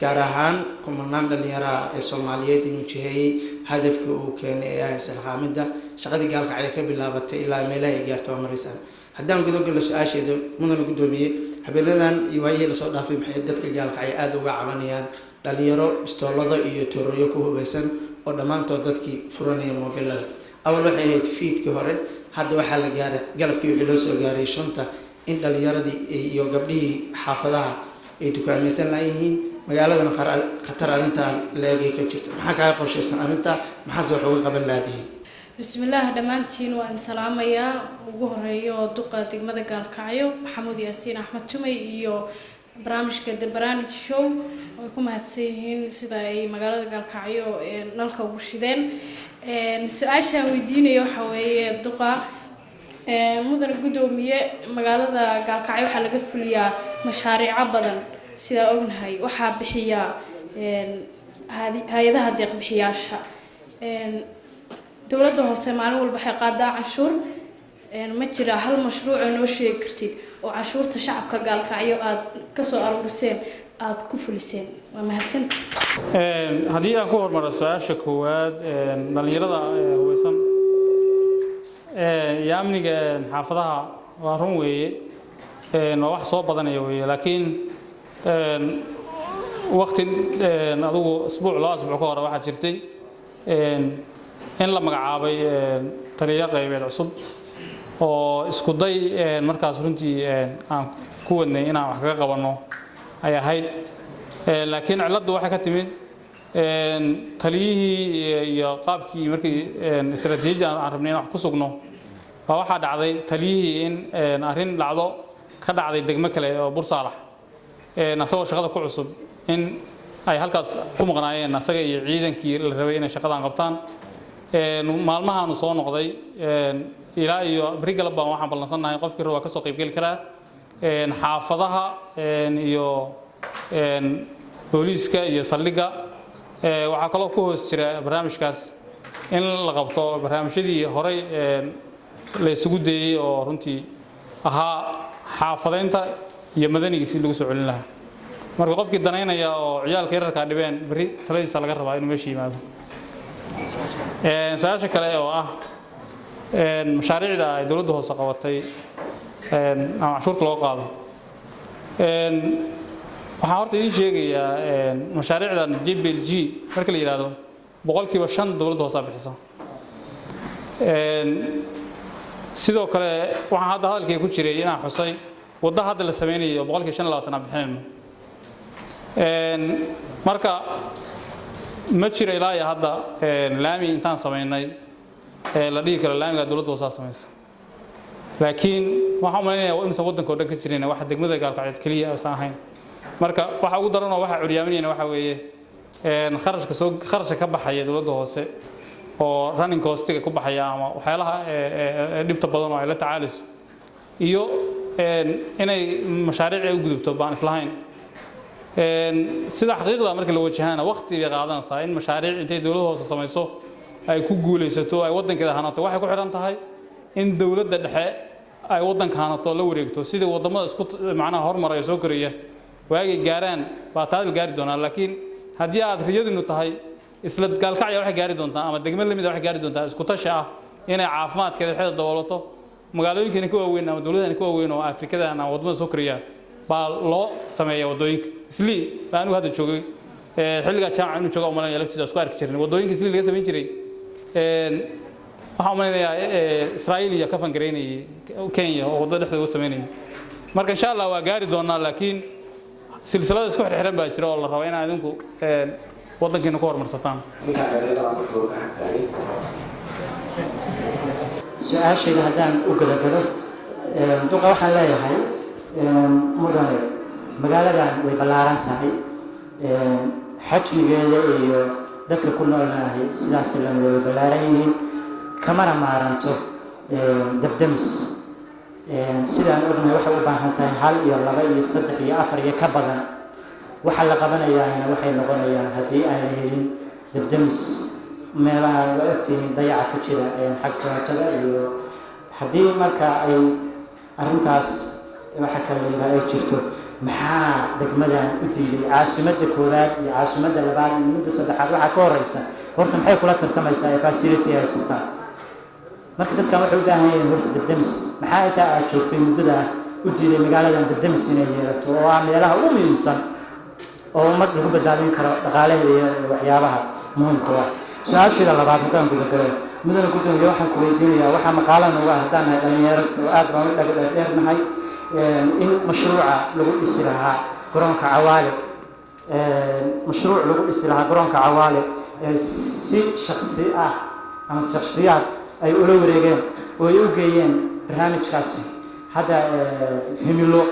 gaar ahaan kumanaan dhalinyaraha ee Soomaaliyeed inuu jiheeyey hadafkii uu keenay ee ah isxilqaamida. Shaqadii Gaalkacyo ka bilaabatay ilaa meelaha ay gaarto waa maraysaan. Haddaan gudogalo su-aasheeda, mudana gudoomiye, habeenadan iyo waayihii lasoo dhaafay maxay dadka Gaalkacyo aada uga cabanayaan dhalinyaro bistoolado iyo tooroyo ku hubeysan oo dhammaantood dadkii furanaya moobilada? Awal waxay ahayd fiidkii hore, hadda waxaa la gaaray galabkii. Wixii loo soo gaaray 5ta in dhalinyaradii iyo gabdhihii xaafadaha ay dukaamaysan laayihiin, magaaladana khatar arrintaa leegay ka jirto. Maxaa kaaga qorshaysan arrintaa? Maxaase wax uga qaban laadihiin? Bismillaah, dhammaantiin waan salaamayaa. Ugu horeeyo duqa degmada Gaalkacyo, Maxamuud Yaasiin Axmed Tumey, iyo barnaamijka The Barnaamij Show. Way ku mahadsan yihiin sida ay magaalada Gaalkacyo nalka ugu shideen. Su-aashaan weydiinaya waxa weeye, duqa, mudane guddoomiye, magaalada Gaalkacyo waxaa laga fuliyaa mashaariico badan. Sidaa ognahay, waxaa bixiya hay-adaha deeq bixiyaasha. Dowladda hoose maalin walba waxay qaadaa canshuur. Ma jira hal mashruuc oo noo sheegi kartid oo canshuurta shacabka Gaalkacyo aada kasoo aruuriseen aada ku fuliseen? Waa mahadsanti. Haddii aan ku hormaro su-aasha koowaad, dhalinyarada hubeysan iyo amniga xaafadaha, waa run weeye, waa wax soo badanaya weeye. Laakiin wakti adigu isbuuc, 2 asbuuc ka hore, waxaa jirtay in la magacaabay taliyo qaybeed cusub oo isku day markaas runtii aan ku wadnay inaan wax kaga qabanno ay ahayd. Laakiin cilladdu waxay ka timid taliyihii iyo qaabkii markii istaraatiijiyadii aan rabnay in wax ku sugno baa waxaa dhacday taliyihii in arrin dhacdo ka dhacday degmo kale oo Bursaalax, asagoo shaqada ku cusub, in ay halkaas ku maqnaayeen asaga iyo ciidankii la rabay inay shaqadan qabtaan. Maalmahaanu soo noqday ilaa iyo beri galab baan waxaan ballansannahay qofkii raba ka soo qaybgeli karaa xaafadaha iyo booliiska iyo saldhigga. Waxaa kaloo ku hoos jira barnaamijkaas in la qabto barnaamijyadii horey la isugu dayey oo runtii ahaa xaafadaynta iyo madanigii si lagu soo celin lahaa. Marka qofkii danaynaya oo ciyaalka yararkaa dhibeen, berri taladiisa laga rabaa inuu meesha yimaado. Su-aasha kale oo ah mashaariicda ay dowladda hoose qabatay ama canshuurta loo qaado, waxaan horta idiin sheegayaa mashaariicdan JPLG marka la yidhaahdo, 5% dowladda hoosaa bixisa. Sidoo kale waxaan hadda hadalkay ku jiray inaan xusay waddo hadda la sameynayo 25% aan bixinayno. Marka ma jiro ilaa iyo hadda laami intaan samaynay la dhihi karo laamigaa dowladda hoosaa samaysa. Laakiin waxaan u malaynayaa inuusan waddanka oo dhan ka jirin, waxa degmada Gaalkacyood keliya aysan ahayn. Marka waxa ugu daran oo waxa curyaaminayna waxa weeye kharashka soo kharashka ka baxaya dowladda hoose oo running costiga ku baxaya ama waxyaalaha dhibta badan oo ay la tacaalayso iyo inay mashaariic ay u gudubto baan islahayn. Sida xaqiiqda marka la wajahana, waqti bay qaadanaysaa in mashaariic intay dowladda hoose samayso ay ku guulaysato, ay waddankeeda hanato. Waxay ku xidhan tahay in dowladda dhexe ay waddanka hanato, la wareegto, sidii waddamada isku macnaha hormaraya soo koraya waagay gaaraan baa taadil gaari doonaa. Laakiin haddii aad riyadinu tahay isla Gaalkacya waxay gaari doontaa ama degmo lamid waxay gaari doontaa isku tashi ah inay caafimaadkeeda waxeeda daboolato, magaalooyinkani ka waaweyn ama dowladahani ka waaweyn oo Afrikadan ama waddamada soo koraya baa loo sameeya waddooyinka. Islii baa anigu hadda joogay. Xilligaa Jaamac inuu jooga umalanaya, laftiisa isku arki jirnay waddooyinka Islii laga samayn jiray. Waxaan umalaynayaa Israa'iil iyo ka fangareynayay Kenya oo waddada dhexdooda uga samaynayay. Marka insha Allah waa gaari doonaa, laakiin silsilada isku xirxiran baa jira oo la rabo inaad idinku waddankiina ku horumarsataan. Ninkaas dhalinyarada marka hore gacanta taagay. Su-aashayda haddaan u gudagalo, duqa, waxaan leeyahay, mudane, magaaladan way ballaaran tahay, xajmigeeda iyo dadka ku noolnahay sidaas lamida way ballaaran yihiin, kamana maaranto dabdamis. Sidaan ognahay, waxay u baahan tahay hal iyo laba iyo saddex iyo afar iyo ka badan. Waxa la qabanayaana waxay noqonayaan haddii aan la helin dabdamis, meelaha waa ogtihiin dayaca ka jira xag korontada iyo haddii marka ay arrintaas waxa kale la yidhaha ay jirto. Maxaa degmadan u diiday caasimadda koowaad iyo caasimadda labaad iyo midda saddexaad? Waxaa ka horeysa horta, maxay kula tartamaysaa ee facility haysataa? Marka dadkan waxay u baahan yihiin horta dabdamis. Maxaa intaa aad joogtay muddada u diiday magaaladan dabdamis inay yeelato, oo ah meelaha ugu muhiimsan oo ummad lagu badbaadin karo dhaqaalaheeda iyo waxyaabaha muhiimka u ah? Su-aasheeda labaad haddaan gudagalo, mudane gudoomiye, waxaan ku weydiinayaa, waxaa maqaala nooga ah haddaan nahay dhalinyaro oo aad baan u dhaga dheerdheernahay in mashruuca lagu dhisi lahaa garoonka Cawaale, mashruuc lagu dhisi lahaa garoonka Cawaale, si shaksi ah ama shaksiyaad ay ula wareegeen oo ay u geeyeen barnaamijkaasi hadda Himilo.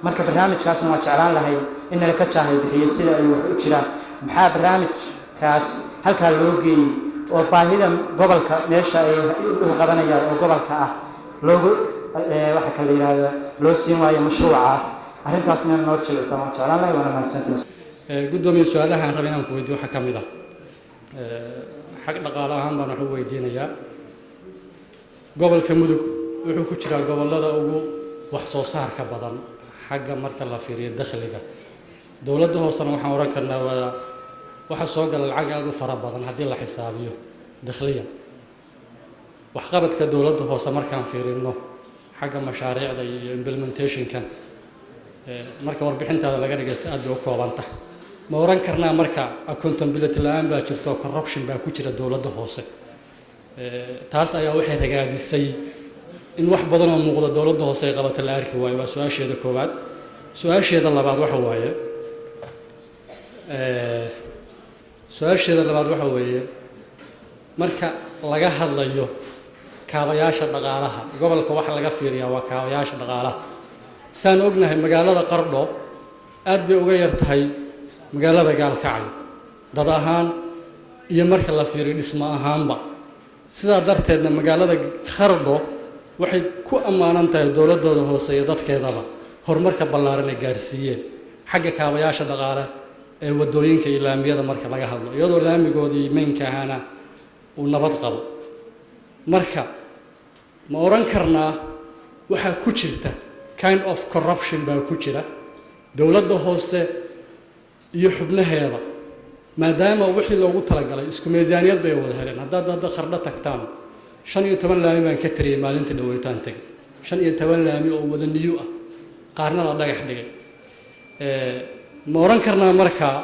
Marka barnaamijkaasna waa jeclaan lahay in nala ka jaahil bixiyo sida ay wax u jiraan. Maxaa barnaamijkaas halkaa loo geeyey oo baahida gobolka meesha ay indhuhu qabanayaan oo gobolka ah loogu waxa kale la yidhaahdo loo siin waayo mashruucaas? Arrintaasna noo jilcisa waan jeclaan lahay, waana mahadsantahay. Gudoomiye, su-aalaha aan raba inaan ku weydiyo waxaa ka mid ah, xag dhaqaale ahaan baan wax u weydiinayaa. Gobolka Mudug wuxuu ku jiraa gobollada ugu wax soo saarka badan xagga marka la fiiriyo dakhliga dowladda hoosena. Waxaan odhan karnaa waa waxa soo gala lacag aada u fara badan haddii la xisaabiyo dakhliyan. Waxqabadka dowladda hoose markaan fiirino xagga mashaariicda iyo implementationkan, marka warbixintaada laga dhagaysto, aad bay u koobanta. Ma oran karnaa marka accountability la-aan baa jirto, corruption baa ku jira dowladda hoose? Taas ayaa waxay ragaadisay in wax badan oo muuqda dowladda hoose ay qabata la arki waayo. Waa su-aasheeda koowaad. Su-aasheeda labaad waxa waaye, marka laga hadlayo kaabayaasha dhaqaalaha gobolka, waxa laga fiiriyaa waa kaabayaasha dhaqaalaha. Saan ognahay, magaalada Qardho aad bay uga yar tahay magaalada Gaalkacyo dad ahaan iyo marka la fiiriyo dhismo ahaanba. Sidaa darteedna magaalada Qardho waxay ku ammaanan tahay dowladdooda hoose iyo dadkeedaba horumarka ballaaran ay gaarsiiyeen xagga kaabayaasha dhaqaale ee waddooyinka iyo laamiyada marka laga hadlo, iyadoo laamigoodii maynka ahaana uu nabad qabo. Marka ma odhan karnaa waxaa ku jirta kind of corruption baa ku jira dowladda hoose iyo xubnaheeda, maadaama wixii loogu talagalay isku miisaaniyad bay wada heleen? Haddaad hadda Qardho tagtaan, 15 laami baan ka tiriyay maalinta dhaweytaan tegay, 15 laami oo wada niyu ah, qaarna la dhagax dhigay. Ma odhan karnaa markaa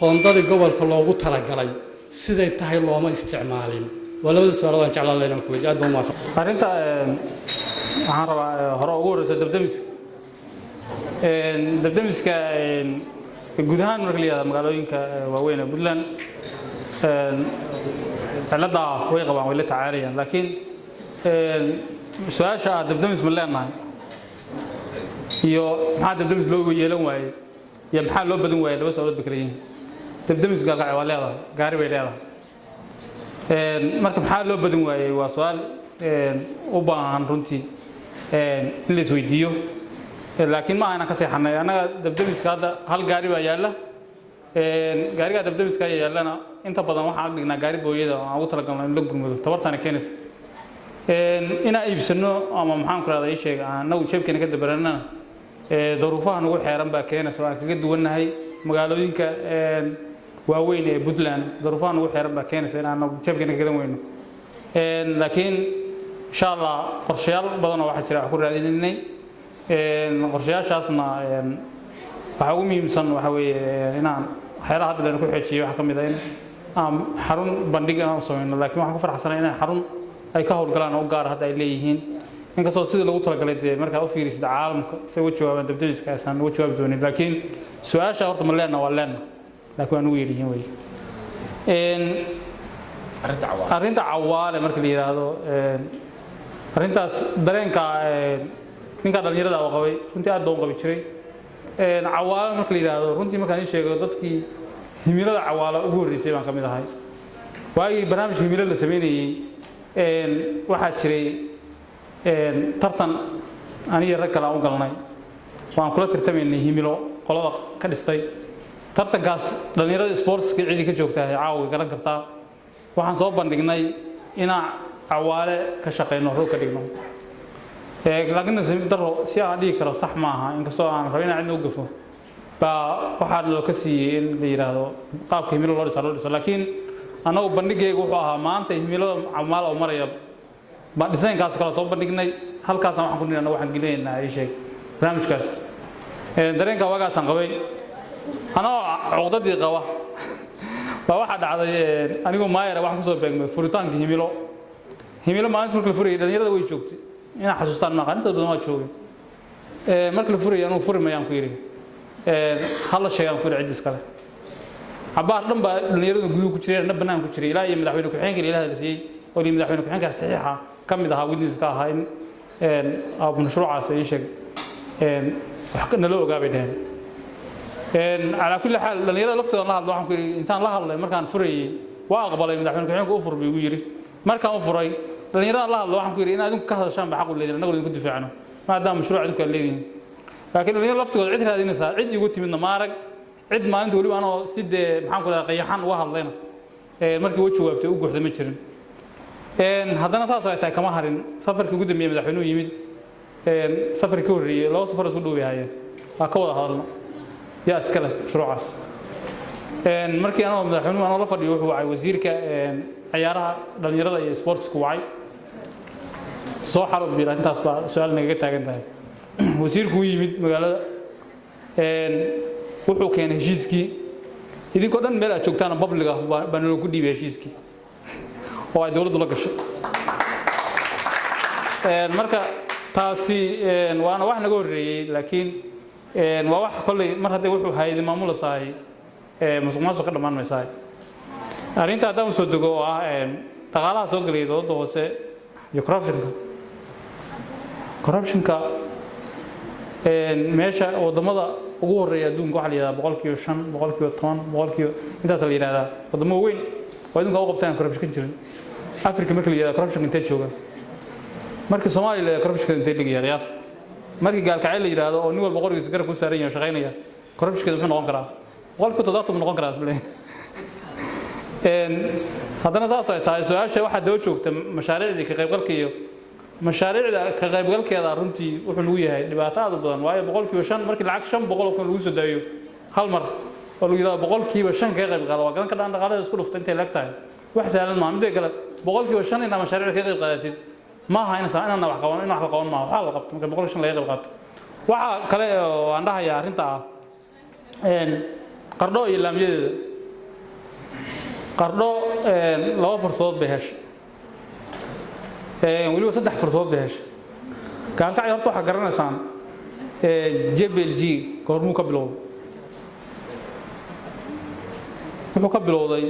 qoondadii gobolka loogu talagalay siday tahay looma isticmaalin? Waa labada su-aalood aan jeclaan lahaa inaan ku weydiyo. Aad baa umahadsan. Arrinta waxaan rabaa hore ugu horeysa dabdemiska. Dabdemiska guud ahaan marka la yihahdo magaalooyinka waaweyn ee Puntland cilladdaa way qabaan, way la tacaalayaan. Laakiin su-aasha ah dabdemis ma leenahay iyo maxaa dabdemis loo yeelan waayey iyo maxaa loo badan waayey, laba su-aalood bay kala yihiin. Dabdemis Gaalkacyo waa leedahay, gaari bay leedahay. Marka maxaa loo badan waayey waa su-aal u baahan runtii in la isweydiiyo. Laakiin ma aha inaan ka seexanay annaga. Dabdemiska hadda hal gaari baa yaalla. Gaarigaa dabdemiska yaallana inta badan waxaan ag dhignaa gaari booyada oo aan ugu talagalno in la gurmado tabartaana keenaysa inaan iibsano ama maxaan ku rahda ii sheeg annagu jeebkeena ka dabaranana. Daruufaha nagu xeeran baa keenaysa oo aan kaga duwannahay magaalooyinka waaweyn ee Puntland. Daruufaha nagu xeeran baa keenaysa in aan jeebkeena ka gadan weyno. Laakiin insha Allah qorshayaal badan oo waxaa jira wax ku raadinaynay. Qorshayaashaasna waxaa ugu muhiimsan waxa weeye inaan Waxyaalaha hadda layna ku xeejiyey waxaa ka mid ah in aan xarun bandhig inaan u samayno, laakiin waxaan ku faraxsanay inay xarun ay ka howlgalaan oo u gaar hadda ay leeyihiin, inkastoo sidii loogu talagalay dee markaa u fiirisid caalamka say uga jawaabaan dabdamiska aysan uga jawaabi doonin. Laakiin su-aasha horta ma leenna? Waa leenna, laakiin waa nugu yaryihiin wey. Arrinta Cawaale marka la yidhaahdo, arrintaas dareenka ninka dhallinyarada oo qabay runtii aad baan u qabi jiray. Cawaale marka la yidhaahdo, runtii markaan ii sheego, dadkii himilada Cawaale ugu horreysay baan ka mid ahay. Waagii barnaamijka Himilo la sameynayey, waxaa jiray tartan aniga rag kale aan u galnay, waan kula tartamaynay Himilo qolada ka dhistay. Tartankaas dhallinyarada sportska cidii ka joogtahay caawa way garan kartaa. Waxaan soo bandhignay inaan Cawaale ka shaqayno, roog ka dhigno, laakiin nasiib daro, si aan dhihi karo sax maaha, inkastoo aan rabo inaan cidna u gafo, baa waxaa loo ka siiyey in la yidhaahdo qaabka Himilo loo dhisa loo dhiso. Laakiin annagu bandhigayga wuxuu ahaa maanta himilada Camaal oo maraya baan dhisaynkaas kale soo bandhignay. Halkaasaan waxaan ku nidhi annagu waxaan gelinaynaa ii sheeg barnaamijkaas. Dareenka waagaasaan qabay anoo cuqdadii qaba baa waxaa dhacday anigoo maayara waxaan kusoo beegmay furitaanka Himilo. Himilo maalinta marka la furayay dhalinyarada way joogtay, inaa xasuustaan maaqa, intooda badan waa joogay. Marka la furayay anugu furi mayaan ku yidhi, hala sheegaan ku yidhi cid iskale. Cabaar dhan baa dhalinyaradu guduhu ku jireen, na bannaan ku jiray, ilaa iyo madaxweyne ku-xigeenka ilaah la siiyey oo iyo madaxweyne ku-xigeenka saxiixa ka mid ahaa, witness ka ahaa in mashruucaas ii sheeg wax nala ogaa bay dhaheen. Calaa kulli xaal, dhalinyarada laftooda la hadlo waxaan ku yidhi, intaan la hadlay markaan furayey waa aqbalay madaxweyne ku-xigeenku u fur buu igu yidhi. Markaan u furay dhalinyarada la hadlo waxaan ku yidhi in adinku ka hadashaan ba xaq u leedihin, annaguna idinku difaacno maadaama mashruuc idinku aad leedihiin. Laakiin dhalinyarada laftigooda cid raadinaysaa, cid igu timidna ma arag, cid maalinta weliba anoo si dee maxaan ku dhahaa qayaxan uga hadlayna markii u jawaabtay u guuxda ma jirin. Haddana saas ay tahay kama harin. Safarkii ugu dambeeyey madaxweynuhu yimid, safarkii ka horreeyey, laba safar isku dhow bay ahaayeen, waa ka wada hadalno yaa iska leh mashruucaas. Markii anoo madaxweynuhu anoo la fadhiyo wuxuu wacay wasiirka ciyaaraha, dhalinyarada iyo sportsku wacay, soo xalo biir arrintaas baa su-aal nagaga taagan tahay. Wasiirku u yimid magaalada, wuxuu keenay heshiiskii. Idinkoo dhan meel aad joogtaan public ah baa naloo ku dhiibay heshiiskii oo ay dowladdu la gashay. Marka taasi waana wax naga horreeyey, laakiin waa wax kolley mar hadday wuxuu haydi maamulasahay musuq maasuq ka dhammaan maysahay. Arrinta haddaan usoo dego oo ah dhaqaalaha soo gelaya dowladda hoose iyo corruptionka, meesha waddamada ugu horreeya adduunka waxaa la yidhahdaa 5%, 10%, boqolkiiba intaas la yidhahdaa. Waddamo weyn oo idinka u qabtaan corruption ka jirin. Africa marka la yidhahdo corruption intee jooga? Markii Soomaaliya la yidhahdo corruption intee dhigaya qiyaas? Markii Gaalkacyo la yidhaahdo oo nin walba qorigiisa garab ku saaran yahay oo shaqaynaya, corruptionkeeda muxuu noqon karaa? 70% buu noqon karaa isle. Haddana saas ay tahay, su-aasha waxaa daba joogta mashaariicdii ka qaybgalka iyo mashaariicda ka qaybgalkeeda. Runtii wuxuu nagu yahay dhibaato aad u badan, waayo 5% markii lacag 500,000 lagu soo daayo hal mar oo lagu yidhahdo 5% kaga qayb qaada, waa garan ka dhaan dhaqaalada isku dhufta intay leeg tahay. Wax sahlan maaha. Midda kale, 5% inaad mashaariicda kaga qayb qaadatid maaha inaan wax qaban, in wax la qaban maaha. Waxaa la qabto marka 5% laga qayb qaato. Waxa kale oo aan dhahayaa arrinta ah Qardho iyo laamiyadeeda. Qardho laba fursadood bay heshay, weliba saddex fursadood bay heshay. Gaalkacyo horta waxaa garanaysaan JPLG goormuu ka bilowday? Wuxuu ka bilowday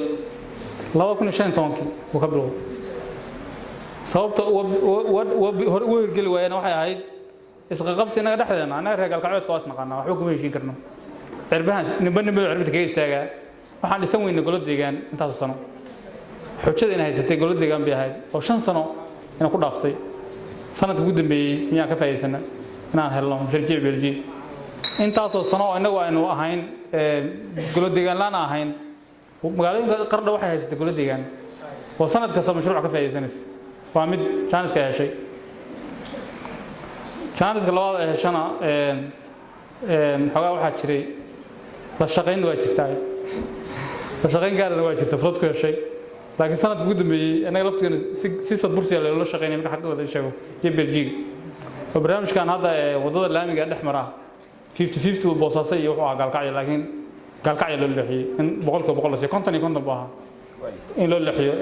2015-kii buu ka bilowday. Sababta hore uga hirgeli waayena waxay ahayd isqaqabsi innaga dhexdeena. Annaga reer Gaalkacyoodka waa isnaqaanaa, waxba kuma heshiin karno. Cirbahan ninba ninba cirbta kaga istaagaa. Waxaan dhisan weynay golo deegaan intaasoo sano. Xujada inay haysatay golo deegaan bay ahayd oo 5 sano inaan ku dhaaftay. Sanadka ugu dambeeyey miyaan ka faa'iidaysana inaan helno mashruuc JPLG? Intaasoo sano oo innagu aynu ahayn golo deegaan laan ahayn, magaalooyinka Qardha waxay haysatay golo deegaan oo sanad kasta mashruuc ka faa'iidaysanaysa. Waa mid jaaniska heshay. Jaaniska labaad ay heshana, xoogaa waxaa jiray la shaqayn, waa jirtaa la shaqayn gaarana, waa jirta fursad ku heshay. Laakiin sanadka ugu dambeeyey innaga laftigeena si sadbursiya loola shaqaynaya marka xaqiiqda la sheego JPLG oo barnaamijkan hadda waddada laamiga dhex mara 50-50 uu Boosaaso iyo wuxuu ahaa Gaalkacyo, laakiin Gaalkacya loo leexiyey in 100% la siiyo, 50 iyo 50 buu ahaa in loo leexiyo.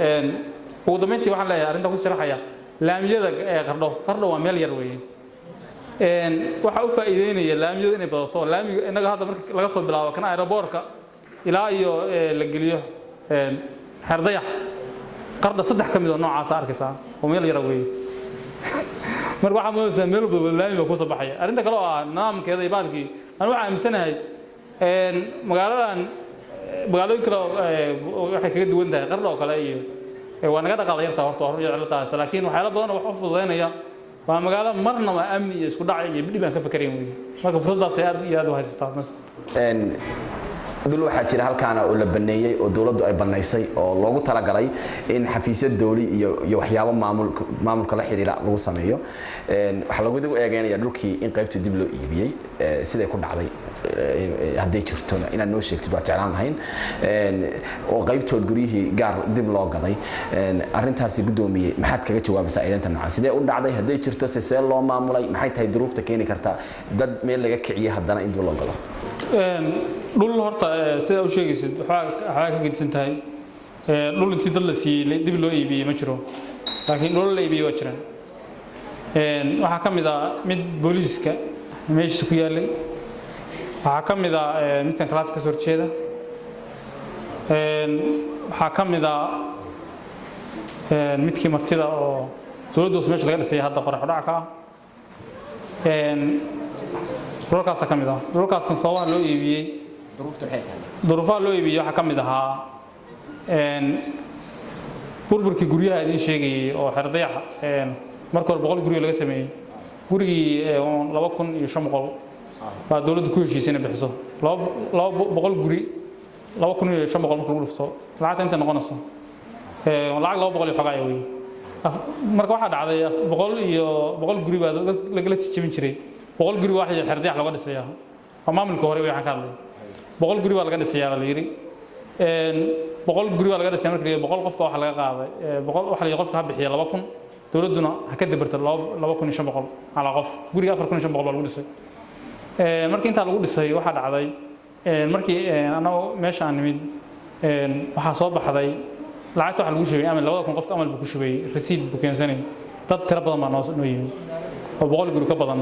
Ugu dambeyntii waxaan leeyahay arrinta ku sharaxaya laamiyada ee Qardho. Qardho waa meel yar weeye. Waxaa u faa'iideynaya laamiyadu inay badato. Laamiga innaga hadda marka laga soo bilaabo kana aeroboorka ilaa iyo la geliyo Xerdayax, Qardha saddex ka mid oo noocaasa arkaysaa oo meel yara weeye. Marka waxaa moodaysaa meel walba laami baa kusoo baxaya. Arrinta kale oo ah nidaamkeeda iyo baalkii, anu waxaa aaminsanahay magaaladan magaalooyin kale waxay kaga duwan tahay Qardho oo kale iyo waa naga dhaqaala yartaa horta, waa run iyo cilada haysta, laakiin waxyaalo badan oo wax u fududaynaya. Waa magaalo marnaba amni iyo isku dhac iyo dhib aan ka fakarayn weeye. Marka fursadaas ay aad iyo aad u haysataa. Dhul waxaa jira halkaana oo la baneeyey oo dowladdu ay banaysay oo loogu talagalay in xafiisyo dowli iyo waxyaabo maamulka la xiriira lagu sameeyo. Waxaa lagu eegeynaya dhulkii in qaybta dib loo iibiyey. Siday ku dhacday, hadday jirtona inaad noo sheegtid waa jeclaan lahayn, oo qaybtood guryihii gaar dib loo gaday. Arrintaasi, guddoomiye, maxaad kaga jawaabaysaa eedeynta noocan? Sidee u dhacday hadday jirto? Se see loo maamulay? Maxay tahay duruufta keeni karta dad meel laga kiciye haddana in dib loo gado? Dhul horta sidaa u sheegaysid waxbaa ka gedisan tahay. Dhul intii dad la siiyey dib loo iibiyey ma jiro, laakiin dhul la iibiyey waa jiraan. Waxaa ka mid ah mid booliiska meeshiisa ku yaallay, waxaa ka mid ah midkan class ka soo horjeeda, waxaa ka mid ah midkii martida oo dowladda hoose meesha laga dhisay hadda qorax dhac ka ah. Dhulalkaasa ka mid ah. Dhulalkaasna sababaha loo iibiyey, duruufaha loo iibiyey waxaa ka mid ahaa burburkii guryaha idiin sheegayey oo Xerdayaxa. Marka hore 100 guri laga sameeyey, gurigii 2500 baa dowladdu ku heshiisay inay bixiso. 200 guri 2500 marka lagu dhufto, lacagta inta noqonayso lacag 200 iyo xogaa wey. Marka waxaa dhacday 100 iyo 100 guri baa lagala jijibin jiray. 100 guri waa Xerdayax looga dhisayaa, waa maamulka hore waxaan ka hadlay. 100 guri baa laga dhisayaa baa la yidhi. 100 guri baa laga dhisaya. Marka la yidhi 100 qofka waxa laga qaaday 100, waxa la yidhi qofka ha bixiya 2000, dowladduna ha ka dabarto 2500 calaa qof. Guriga 4500 baa lagu dhisay. Markii intaa lagu dhisay, waxaa dhacday markii annagoo meesha aan nimid, waxaa soo baxday lacagta waxa lagu shubay amal 2000. Qofka amal buu ku shubay, rasiid buu keensanay. Dad tiro badan baa noo yimid oo 100 guri ka badan.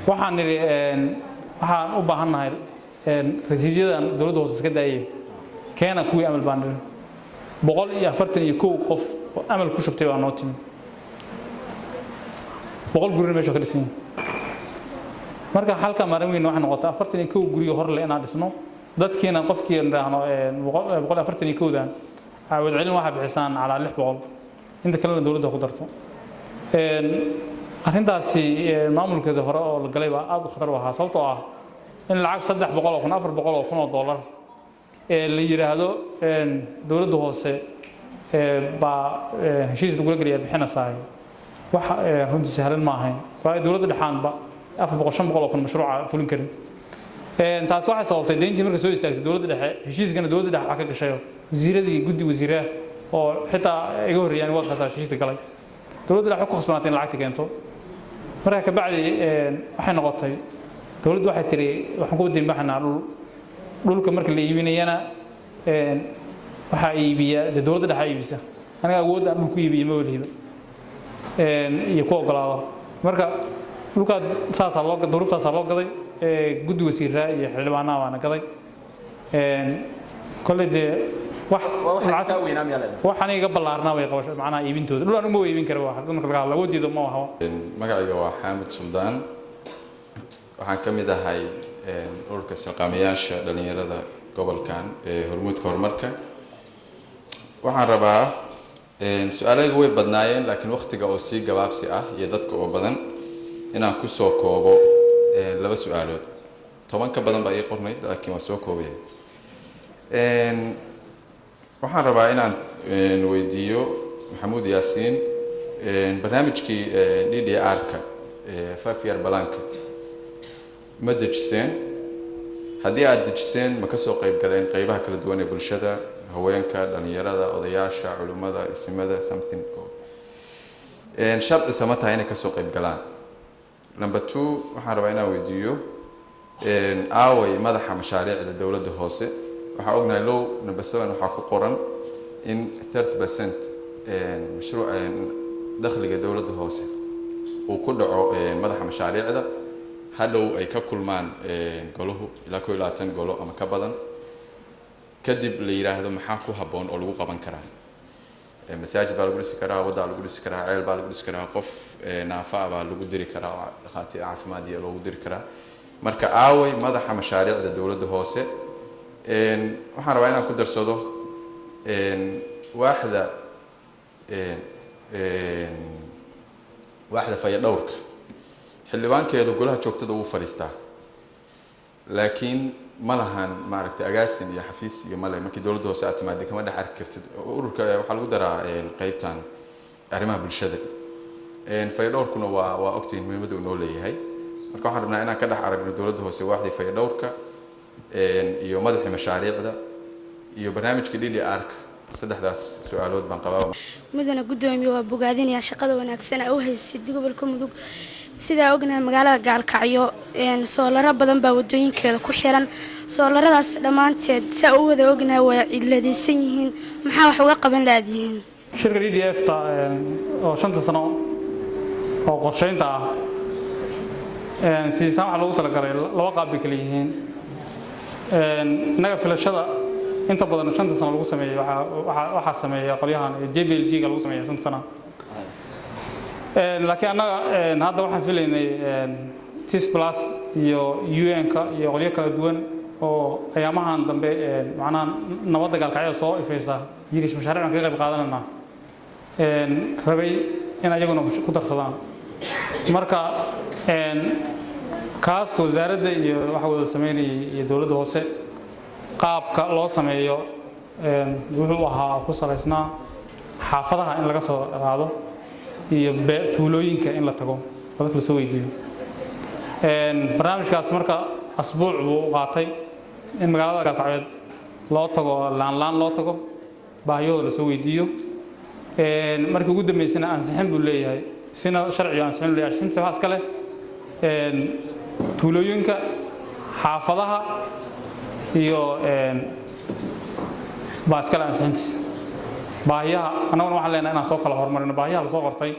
Waxaan nidhi waxaan u baahannahay rasiidyadan dowladda hoose iska daayay, keena kuwii amal baan nidhi. 141 qof oo amal ku shubtay baa noo timi, 100 gurina meesha ka dhisan yahay. Marka halka maalin weyn waxay noqotay 41 guriga hor le inaan dhisno, dadkiina qofkii nidhaahno 141-dan caawad celin waxaa bixisaan calaa 600, inta kalena dowladda ku darto. Arrintaasi maamulkeeda hore oo la galay baa aad u khatar u ahaa, sababtoo ah in lacag 300,000, 400,000 oo dollar ee la yidhaahdo dowladda hoose baa heshiis lagula geliyaa bixinaysaa, wax runtii sahlan ma ahayn, waayo dowladda dhexaanba 400, 500,000 mashruuca fulin karin. Taas waxay sababtay deyntii markay soo istaagtay dowladda dhexe, heshiiskana dowladda dhexe wax ka gashayo, wasiiradii guddi wasiiraha oo xitaa iga horreeyaan waa kaas heshiiska galay, dowladda dhexe ku khasbanaatay in lacagta keento. Markaa kabacdi waxay noqotay dowladdu waxay tiri waxaan ku deyn baxnaa dhul. Dhulka marka la iibinayana waxaa iibiya dee dowladda dhexe iibisa. Aniga awood aan dhul ku iibiyo ma welihiba iyo ku ogolaado. Marka dhulkaa saasaa loo duruuftaasaa loo gaday, guddi wasiiraa iyo xildhibaanaha baana gaday. Kolley dee wax wax aniga iga ballaarnaa way qabasho, macnaha iibintooda dhul anigu ma iibin kara waa marka laga hadlo, awooddeeda ma aha. Magacayga waa Xaamud Suldaan. Waxaan ka mid ahay ururka silqaamayaasha dhalinyarada gobolkan ee Hormuudka Horumarka. Waxaan rabaa, su-aalahaygu way badnaayeen, laakiin waktiga oo sii gabaabsi ah iyo dadka oo badan, inaan kusoo koobo laba su-aalood. 10 ka badan baa ii qornayd, laakiin waa soo koobaya. Waxaan rabaa inaan weydiiyo Maxamuud Yaasiin barnaamijkii DDR-ka, 5 year plan-ka, ma dejiseen? Haddii aada dejiseen, ma kasoo qeyb galeen qeybaha kala duwan ee bulshada, haweenka, dhalinyarada, odayaasha, culimmada, isimada, something sharcisa ma tahay inay kasoo qeyb galaan? Number two, waxaan rabaa inaan weydiiyo Aaway madaxa mashaariicda dowladda hoose? Waxaan ognahay law number 7 waxaa ku qoran in 30% mashruuc dakhliga dowladda hoose uu ku dhaco madaxa mashaariicda. Hadhow ay ka kulmaan golahu ilaa 21 golo ama ka badan, kadib la yidhaahdo maxaa ku habboon oo lagu qaban karaa? Masaajid baa lagu dhisi karaa, waddaa lagu dhisi karaa, ceel baa lagu dhisi karaa, qof naafa baa lagu diri karaa oo dhakhaatiir caafimaad iyo loogu diri karaa. Marka aaway madaxa mashaariicda dowladda hoose? Waxaan rabaa inaan ku darsado waaxda fayadhowrka. Xildhibaankeedu golaha joogtada wuu fadhiistaa, laakiin ma lahan maaragtay agaasin iyo xafiis iyo male. Markii dowladda hoose aad timaadid, kama dhex arki kartid. Ururka waxaa lagu daraa qeybtan arrimaha bulshada. Fayadhowrkuna waa ogtihiin muhiimadda uu noo leeyahay. Marka waxaan rabnaa inaan ka dhex aragno dowladda hoose waaxdii fayadhowrka iyo madaxii mashaariicda iyo barnaamijka DDR-ka. Saddexdaas su-aalood baan qabaa. Mudana guddoomiye, waa bogaadinayaa shaqada wanaagsan aa u haysid gobolka Mudug. Sidaa ognahay, magaalada Gaalkacyo soolaro badan baa wadooyinkeeda ku xiran. Soolaradaas dhammaanteed, saa u wada ognahay, waa cidladaysan yihiin. Maxaa wax uga qaban laadyihiin? Shirka DDF ta oo 5-ta sano oo qorsheynta ah siisaan waxaa loogu talagalay laba qaab bay kala yihiin. Innaga filashada inta badan 5-ta sano lagu sameeyey waxaa sameeya qolyahan JPLG ga lagu sameeya 5 sano, laakiin annaga hadda waxaan filaynay TIS Plus iyo UN-ka iyo qolyo kala duwan oo ayaamahan dambe macnaha nabadda Gaalkacyada soo ifaysa yirish mashaariic baan kaga qayb qaadanayna rabay in ayaguna ku darsadaan. Marka kaas wasaaradda iyo waxa wada sameynayay iyo dowladda hoose qaabka loo sameeyo wuxuu ahaa ku salaysnaa xaafadaha in laga soo qaado iyo tuulooyinka in la tago oo dadka lasoo weydiiyo barnaamijkaas. Marka asbuuc buu u qaatay in magaalada Gaalkacyood loo tago, laanlaan loo tago, baahiyahooda lasoo weydiiyo. Markii ugu dambeysana ansixin buu leeyahay, sina sharciga ansixin buu leeyahay. Ansixinta waxaa iska leh tuulooyinka, xaafadaha iyo baa iska leh ansixintiisa baahiyaha. Annaguna waxaan leenahay inaan soo kala horumarino baahiyaha lasoo qortay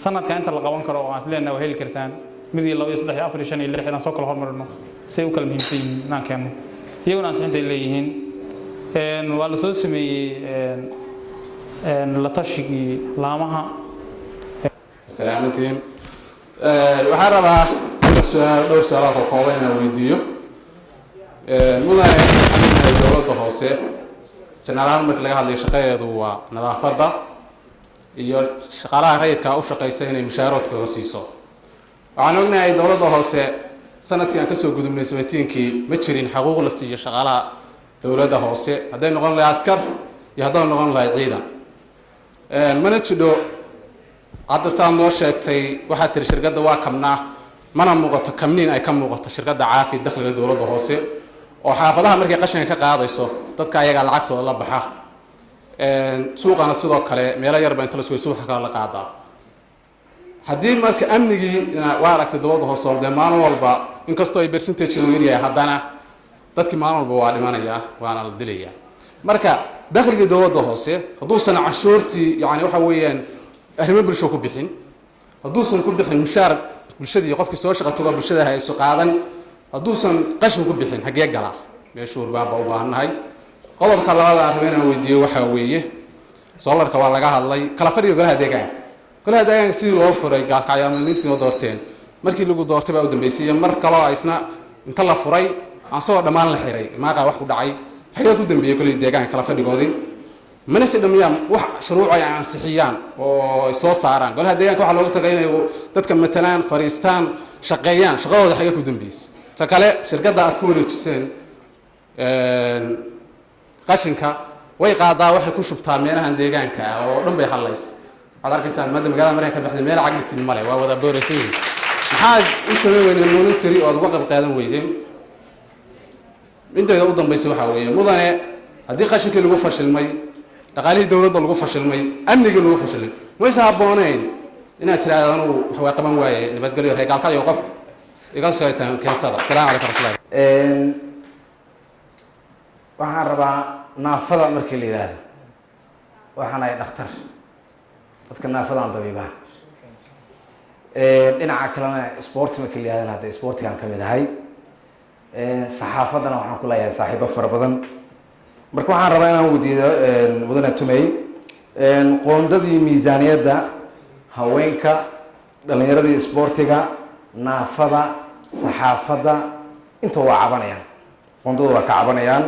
sanadka inta la qaban karo oo aan is leenahay waa heli kartaan mid iyo laba iyo saddex iyo afar iyo shan iyo lix, inaan soo kala horumarino say u kala muhiimsan yihiin inaan keenno, iyaguna ansixinta ay leeyihiin. Waa la soo sameeyey la tashigii laamaha. Salaamantiin. Waxaan rabaa saddex su-aal, dhowr su-aalaha oo kooban inaan weydiiyo mudane. Waxaan dowladda hoose jenaraal marka laga hadlayo, shaqadeedu waa nadaafadda iyo shaqaalaha rayidka u shaqeysa inay mushaaroodkooda siiso. Waxaan ognahay dowladda hoose sanadkii aan kasoo gudubnay 17-kii ma jirin xaquuq la siiyo shaqaalaha dowladda hoose, hadday noqon lahay askar iyo hadday noqon lahay ciidan, mana jidho. Hadda saad noo sheegtay, waxaad tiri shirkadda waa kabnaa, mana muuqato kabniin ay ka muuqato shirkadda Caafi dakhliga dowladda hoose, oo xaafadaha markay qashinka ka qaadayso dadka ayagaa lacagtooda la baxa. Suuqana sidoo kale meelo yarba inta la sugay suuqa kale la qaadaa. Haddii marka amnigii waa aragtay dowladda hoose oo dee maalin walba, inkastoo ay percentage uu yaryahay, haddana dadkii maalin walba waa dhimanaya waana la dilaya. Marka dakhligii dowladda hoose hadduusan canshuurtii, yani waxa weeyaan arrimo bulsho ku bixin, hadduusan ku bixin mushaar bulshadii, qofkii soo shaqa tago bulshada hayso qaadan, hadduusan qashin ku bixin, xaggee galaa? Meeshuu urbaan baa u baahannahay. Qodobka labaad aan rabay inaan weydiiyo waxaa weeye soolarka waa laga hadlay, kala fadhiga golaha deegaanka. Golaha deegaanka sidii loo furay Gaalkacyo ama ninkii noo doorteen markii lagu doortay baa u dambeysay, iyo mar kaloo isna inta la furay aan soo dhammaan la xiray maaqa wax ku dhacay. Xagee ku dambeeyey golihii deegaanka kala fadhigoodii? Mana jidhamiyaan wax shuruuc ay ansixiyaan oo ay soo saaraan? Golaha deegaanka waxaa looga tagay inay dadka matalaan, fariistaan, shaqeeyaan. Shaqadooda xagee ku dambeysay? Ta kale, shirkadda aad ku wareejiseen qashinka way qaadaa, waxay ku shubtaa meelahan deegaanka ah oo dhan bay hadlays. Waxaad arkaysaa madda magaalada markay ka baxday meel cag dhigtin male, waa wada booraysan yihiin. Maxaad u samayn weydeen monitoring oo aad uga qayb qaadan weydeen? Inteeda u dambaysa waxaa weeye, mudane, haddii qashinkii lagu fashilmay, dhaqaalihii dowladda lagu fashilmay, amnigii lagu fashilmay, maysa habbooneyn inaad tiraahdo anugu wax waa qaban waaye, nabadgelyo reer Gaalkacyo qof Iga soo haysaan keensada. Asalaamu calaykum waraxmatullahi. Waxaan rabaa naafada markii la yidhaahdo, waxaan ahay dhakhtar, dadka naafadaan dabiibaa. Dhinaca kalena sport markii la yidhahdana, hadda sportigaan ka mid ahay. Saxaafaddana waxaan ku leeyahay saaxiibo fara badan. Marka waxaan rabaa inaan weydiiyo mudane Tumey qoondadii miisaaniyadda haweenka, dhalinyaradii, isboortiga, naafada, saxaafadda, inta waa cabanayaan, qoondada waa ka cabanayaan.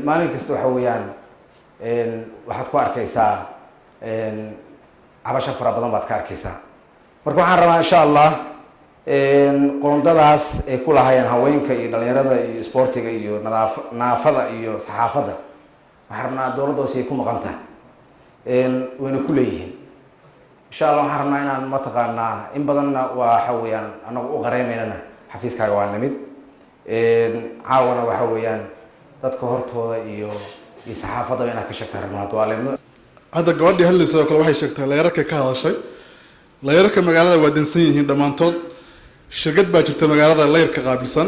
Maalin kasta waxa weeyaan waxaad ku arkaysaa cabasho fara badan baad ka arkaysaa. Marka waxaan rabaa, insha Allah, qoondadaas ay ku lahaayeen haweenka iyo dhalinyarada iyo isboortiga iyo nadaaf naafada iyo saxaafadda, waxaan rabnaa dowladda hoose ay ku maqan tahay, wayna ku leeyihiin. Insha Allah waxaan rabnaa inaan mataqaanaa in badanna waxa weeyaan anagu u qareemaynana xafiiskaaga waa nimid. Caawana waxa weeyaan dadka hortooda iyo saxaafaddaba inaad ka sheegtaan rabnaa hadduu aleedno. Hadda gabadhii hadlaysa oo kale waxay sheegtay leerarkay ka hadashay. Leerarka magaalada waa dansan yihiin dhammaantood. Shirkad baa jirta magaalada leyrka qaabilsan.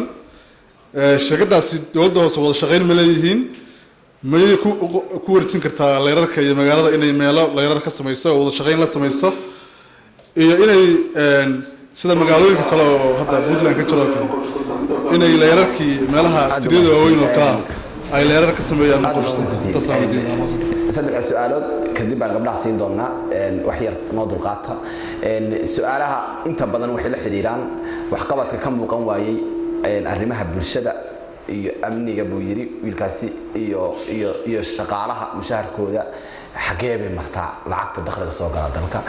Shirkadaasi dowladda hoose wada shaqayn ma leeyihiin? Mayay ku wareejin kartaa leyrarka iyo magaalada inay meelo leyrar ka samayso oo wada shaqayn la samayso, iyo inay sida magaalooyinka kale oo hadda Puntland ka jiro oo kale, inay leyrarkii meelaha istiryada waaweyn oo kale ah ay leerar ka sameeyaan? Intaasaan weydiin. Saddexda su-aalood kadib baan gabdhaha siin doonaa. Wax yar noo dulqaata. Su-aalaha inta badan waxay la xidhiiraan waxqabadka ka muuqan waayey arrimaha bulshada iyo amniga buu yidhi wiilkaasi, iyo shaqaalaha mushaharkooda, xagee bay martaa lacagta dakhliga soo gala dalka.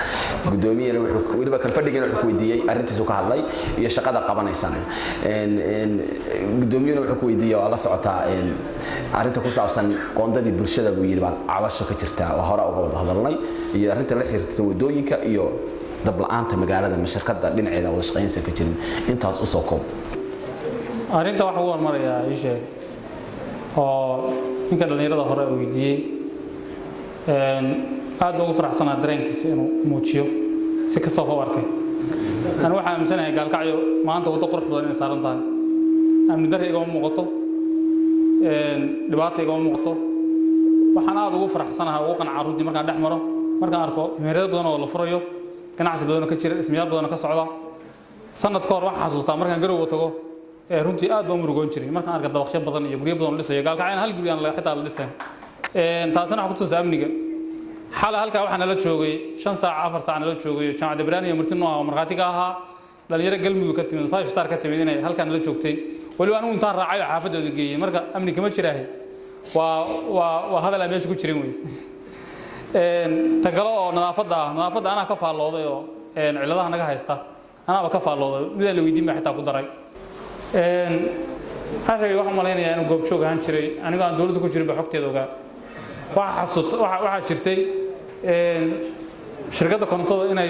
Guddoomiyana wuxuu weliba kalfadhigana wuxuu ku weydiiyey arrintiisu ka hadlay iyo shaqada qabanaysaan. Guddoomiyuna wuxuu ku weydiiyey oo la socotaa arrinta ku saabsan qoondadii bulshada buu yidhi baan cabasho ka jirtaa, waa hore uga wada hadalnay, iyo arrinta la xiriirta wadooyinka iyo dabla-aanta magaalada, ma shirkadda dhinaceeda wada shaqaynaysan ka jirin. Intaas usoo koob. Arrinta waxaa ugu hormarayaa ii sheeg oo ninka dhallinyarada hore weydiiyey, aad baan ugu faraxsanaa dareenkiisa inuu muujiyo si kastoo u arkay. Ani waxaan aaminsanahay Gaalkacyo maanta waddo qurux badan inay saaran tahay. Amni darri igama muuqato, dhibaata igama muuqato. Waxaan aad ugu faraxsanahay, ugu qancaa runtii, markaan dhex maro, markaan arko meherado badan oo la furayo, ganacsi badan oo ka jira, dhismayaal badan oo ka socda. Sanad ka hor waxaan xasuustaa markaan Garowe tago, runtii aad baan u murugoon jiray markaan arka dabaqyo badan iyo guryo badan oo dhisayo. Gaalkacyana hal guri aan xitaa la dhisayn. Taasina waxaa kutusaysa amniga. Xalay halkaa waxaa nala joogay 5 saac, 4 saac nala joogay Jaamacadda Ibraahim iyo marti noo ah oo markhaati ka ahaa dhalinyaro Galmudug ka timid, Five Star ka timid, inay halkaa nala joogtay. Weliba anigu intaan raacay oo xaafadooda geeyey. Marka amni kama jiraahe waa hadal aan meesha ku jirin wey. Ta kale oo nadaafadda ah, nadaafadda anaa ka faallooday oo cilladaha naga haysta anaaba ka faallooday, midaan la weydiin baa xitaa ku daray. Xashiga waxaan malaynayaa inuu goobjoog ahaan jiray anigoo aan dowladda ku jirin ba xogteeda ogaa. Waxaa xasuut waxaa jirtay shirkadda korontada inay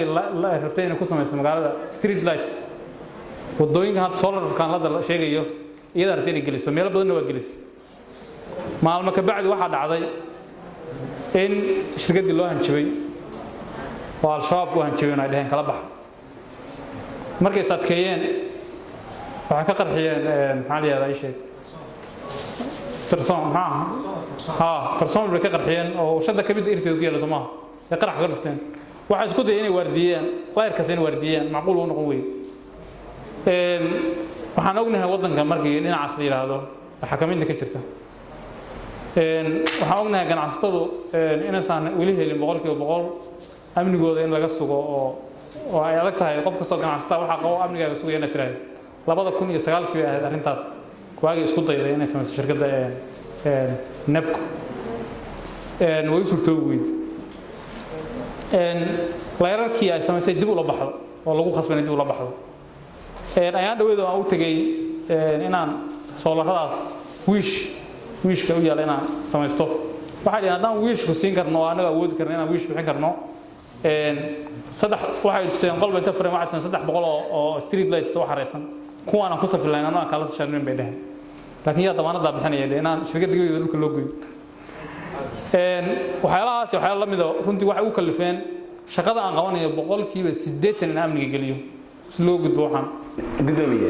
rabtay inay ku samayso magaalada street lights, wadooyinka hadda solarkan hadda la sheegayo, iyada rabtay inay geliso, meelo badanna waa gelisay. Maalmo ka bacdi waxaa dhacday in shirkaddii loo hanjabay oo Al-Shabaab u hanjabay ay dhaheen kala baxa. Markay is adkeeyeen waxay ka qarxiyeen, maxaa la yihahdaa, ii sheeg, Tarson, maxaa ha, Tarson bay ka qarxiyeen oo shada kamid irteed ku yaalla Soomaa ay qarax ka dhufteen. Waxay isku dayeen inay waardiyeen layrkaas, inay waardiyeen macquul uu noqon weeye. Waxaan ognahay waddanka markii dhinacaas la yidhaahdo xakamaynta ka jirta. Waxaan ognahay ganacsatadu inaysan weli helin 100% amnigooda in laga sugo, oo ay adag tahay qof kastoo ganacsata waxaa qabo amnigaaga sugaya inaad tiraahdo. 2009-kii bay ahayd arrintaas, waagii isku dayday inay samayso shirkadda NEPCO, way u suurtoobi weyday. Layrarkii ay samaysay dib ula baxdo oo lagu khasbay inay dib ula baxdo. Ayaan dhaweyd aan u tegey inaan soolaradaas wiishka u yaalla inaan samaysto. Waxay dhaheen haddaan wiishku siin karno oo annaga awoodi karno inaan wiish bixin karno, saddex waxay tuseen qolba inta fureen, waxay tuseen 300 oo street lights soo xareysan, kuwaan aan ku safri lahayn anoo aan kala tashanin bay dhaheen. Laakiin yaa damaanadaa bixinaya de inaan shirkadda gebigeeda dhulka loo goyn? Waxyaalahaas, waxyaala la mida runtii waxay u kalifeen shaqada aan qabanayo 80% in amniga geliyo si loo gudbo. Waxaan Gudoomiye,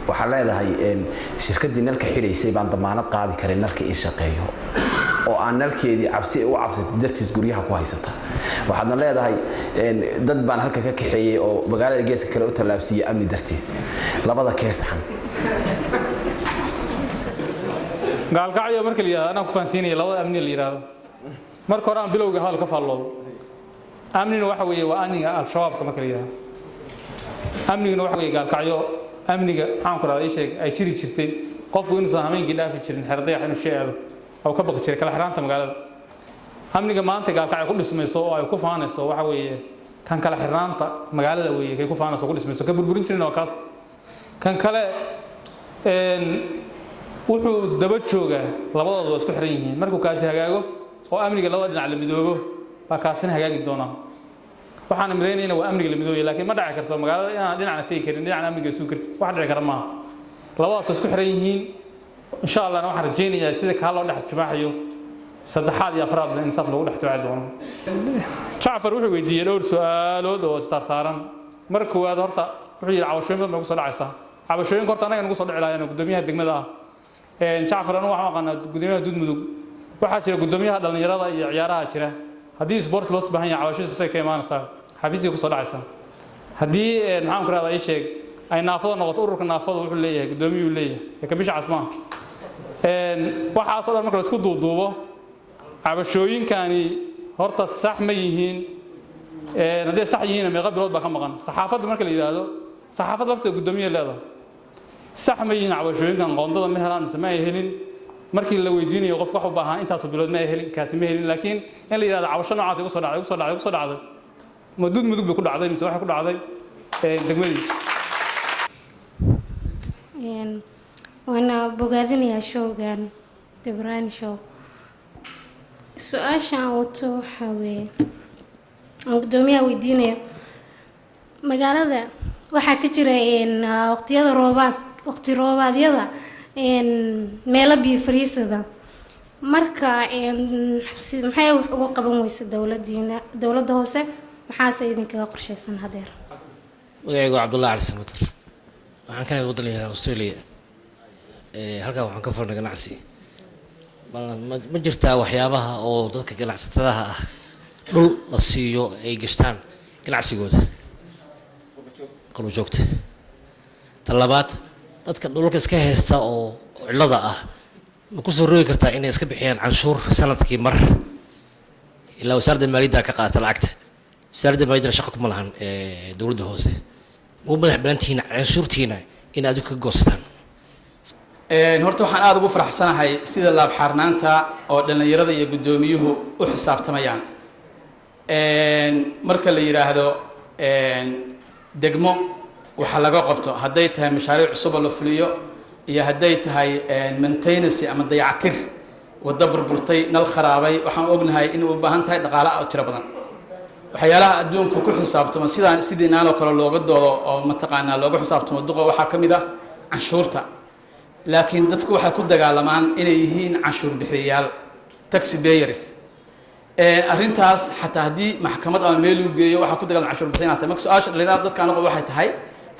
waxaa leedahay shirkaddii nalka xidhaysay baan damaanad qaadi karin nalka ii shaqeeyo, oo aan nalkeedii cabsi u cabsatay dartiis guryaha ku haysata. Waxaadna leedahay dad baan halka ka kaxeeyey oo magaalada geeska kale u tallaabsiiyey amni darteed. Labada kee saxan? Gaalkacyo marka la yidhahdo, anaa ku fahansiinaya labada amni la yidhahdo. Marka hore aan bilowga hadal ka faalloodo. Amnina waxa weeye waa amniga Al-Shabaabka marka la yidhahdo. Amniguna waxa weeye Gaalkacyo amniga, maxaan ku rahdaa, ii sheeg, ay jiri jirtay qofku inuusan hameenkii dhaafi jirin xerdayax inuu shay aado oo ka baqi jiray kala xiraanta magaalada. Amniga maanta Gaalkacyo ku dhismayso oo ay ku faanayso waxa weeye kan kala xirnaanta magaalada weeye. Kay ku faanayso, ku dhismayso, ka burburin jirin waa kaas. Kan kale wuxuu daba joogaa, labadooda waa isku xiran yihiin. Markuu kaasi hagaago oo amniga labada dhinac la midoobo, baa kaasina hagaagi doonaa. Waxaan midaynayna waa amniga la midoobaya, laakiin ma dhaci karto magaalada inaan dhinacna tegi karin, dhinacna amniga sugi karti. Wax dhici kara maaha. Labadaas waa isku xiran yihiin. Insha Allahna waxaan rajaynayaa sida kaa loo dhex jumaaxayo, saddexaad iyo afraadna in saas loogu dhex jumaaxi doono. Jacfar wuxuu weydiiyey dhowr su-aalood oo saarsaaran. Marka koowaad horta wuxuu yidhi cabashooyin badan bay ku soo dhacaysaa. Cabashooyinka horta annaga nagu soo dhici lahaayeen, gudoomiyaha degmada ah Jacfar. Anigu waxaan aqaanaa gudoomiyaha Duudmudug. Waxaa jira gudoomiyaha dhallinyarada iyo ciyaaraha jira. Haddii sport loo baahan yahay, cabashadiisa ka imaanaysaa, xafiiskay kusoo dhacaysaa. Haddii, maxaan ku rahdaa, ii sheeg, ay naafada noqoto, ururka naafada wuxuu leeyahay gudoomiyuu leeyahay ee kabisha casmaha. Waxaasoo dhan marka la isku duuduubo, cabashooyinkani horta sax ma yihiin? Hadday sax yihiin, meeqa bilood baa ka maqan? Saxaafadda marka la yidhaahdo, saxaafad lafteeda guddoomiye leedahay. Sax ma yihiin cabashooyinkan? Qoondada ma helaan mise ma ay helin? Markii la weydiinayo qofka wax u baahan, intaasoo bilood ma ay helin, kaasi ma helin. Laakiin in la yidhahdo cabasho noocaas igu soo dhacday, igu soo dhacday, igu soo dhacday, ma Duud Mudug bay ku dhacday mise waxay ku dhacday degmadii? Waana bogaadinayaa showgan Debraani Show. Su-aasha aan wato waxaa weeye aan guddoomiyaha weydiinaya: magaalada waxaa ka jira waqtiyada roobaad, waqti roobaadyada, meelo biyo fariisada. Marka maxay wax uga qaban weysa dowladiina, dowladda hoose? Maxaase idinkaga qorsheysan hadeer? Magacaygu waa Cabdullahi Cali Samatar. Waxaan ka nimid waddan la yihahda Australia. Halkan waxaan ka furnay ganacsi. Ma jirtaa waxyaabaha oo dadka ganacsatadaha ah dhul la siiyo ay gashtaan ganacsigooda qurba joogta? Ta labaad, dadka dhulka iska haysta oo cillada ah, ma kusoo rogi kartaa inay iska bixiyaan canshuur sanadkii mar? Ilaa wasaaradda maaliyadda ka qaadata lacagta, wasaaradda maaliyaddana shaqa kuma lahan dowladda hoose. Ma u madax banantihiin canshuurtiina in adigu ka goosataan? Horta waxaan aada ugu faraxsanahay sida laabxaarnaanta oo dhallinyarada iyo guddoomiyuhu u xisaabtamayaan. Marka la yidhaahdo degmo waxa laga qabto, hadday tahay mashaariic cusub oo la fuliyo iyo hadday tahay maintenance ama dayactir waddo burburtay, nal kharaabay, waxaan ognahay in u baahan tahay dhaqaale oo tiro badan. Waxyaalaha adduunku ku xisaabtamo, sidaan sidii naanoo kale looga doodo oo mataqaanaa looga xisaabtamo duqa, waxaa ka mid ah canshuurta. Laakiin dadku waxay ku dagaalamaan inay yihiin canshuur bixiyayaal, tax payers. Arrintaas xataa haddii maxkamad ama meel lagu geeyo, waxaa ku dagaalama canshuur bixin tahay. Marka su-aasha dhalinyarada dadka anagu waxay tahay,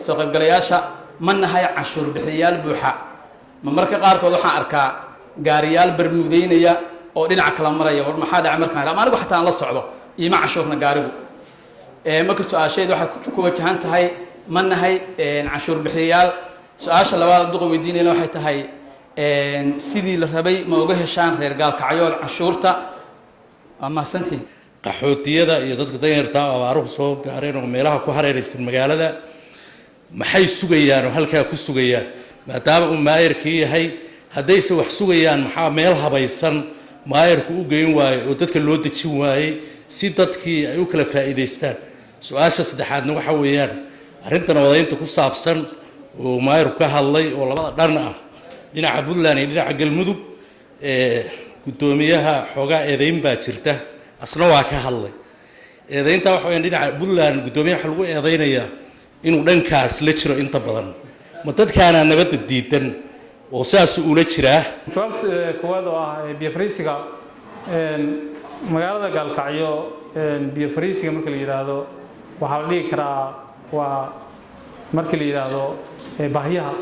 soo qaybgalayaasha, ma nahay canshuur bixiyayaal buuxa? Ma marka qaarkood waxaan arkaa gaariyaal barmuudeynaya oo dhinaca kala maraya. War maxaa dhacay? Markaan ama anigu xataa aan la socdo, iima canshuurna gaarigu. Marka su-aasheed waxay ku wajahan tahay, ma nahay canshuur bixiyayaal? Su-aasha labaad duqa weydiinayna waxay tahay, sidii la rabay ma uga heshaan reer Gaalkacyood canshuurta? Waa mahadsantihin. Qaxootiyada iyo dadka danyarta oo abaaruhu soo gaareen oo meelaha ku hareeraysan magaalada, maxay sugayaan oo halkaa ku sugayaan, maadaama uu maayarkii yahay? Haddayse wax sugayaan, maxaa meel habaysan maayarku u geyn waayo oo dadka loo dejin waayey si dadkii ay u kala faa'iidaystaan? Su-aasha saddexaadna waxa weeyaan arrinta nabadaynta ku saabsan oo maayarku ka hadlay oo labada dhan ah, dhinaca Puntland iyo dhinaca Galmudug. Guddoomiyaha xoogaa eedeyn baa jirta, asna waa ka hadlay eedeynta. Waxa weyaan dhinaca Puntland guddoomiyaha waxa lagu eedeynayaa inuu dhankaas la jiro inta badan. Ma dadkaanaa nabadda diidan oo saas ula jiraa? Jawaabta koowaad oo ah biyo fariisiga magaalada Gaalkacyo, biyo fariisiga marka la yidhaahdo, waxaa la dhihi karaa waa Markii la yidhaahdo baahiyaha,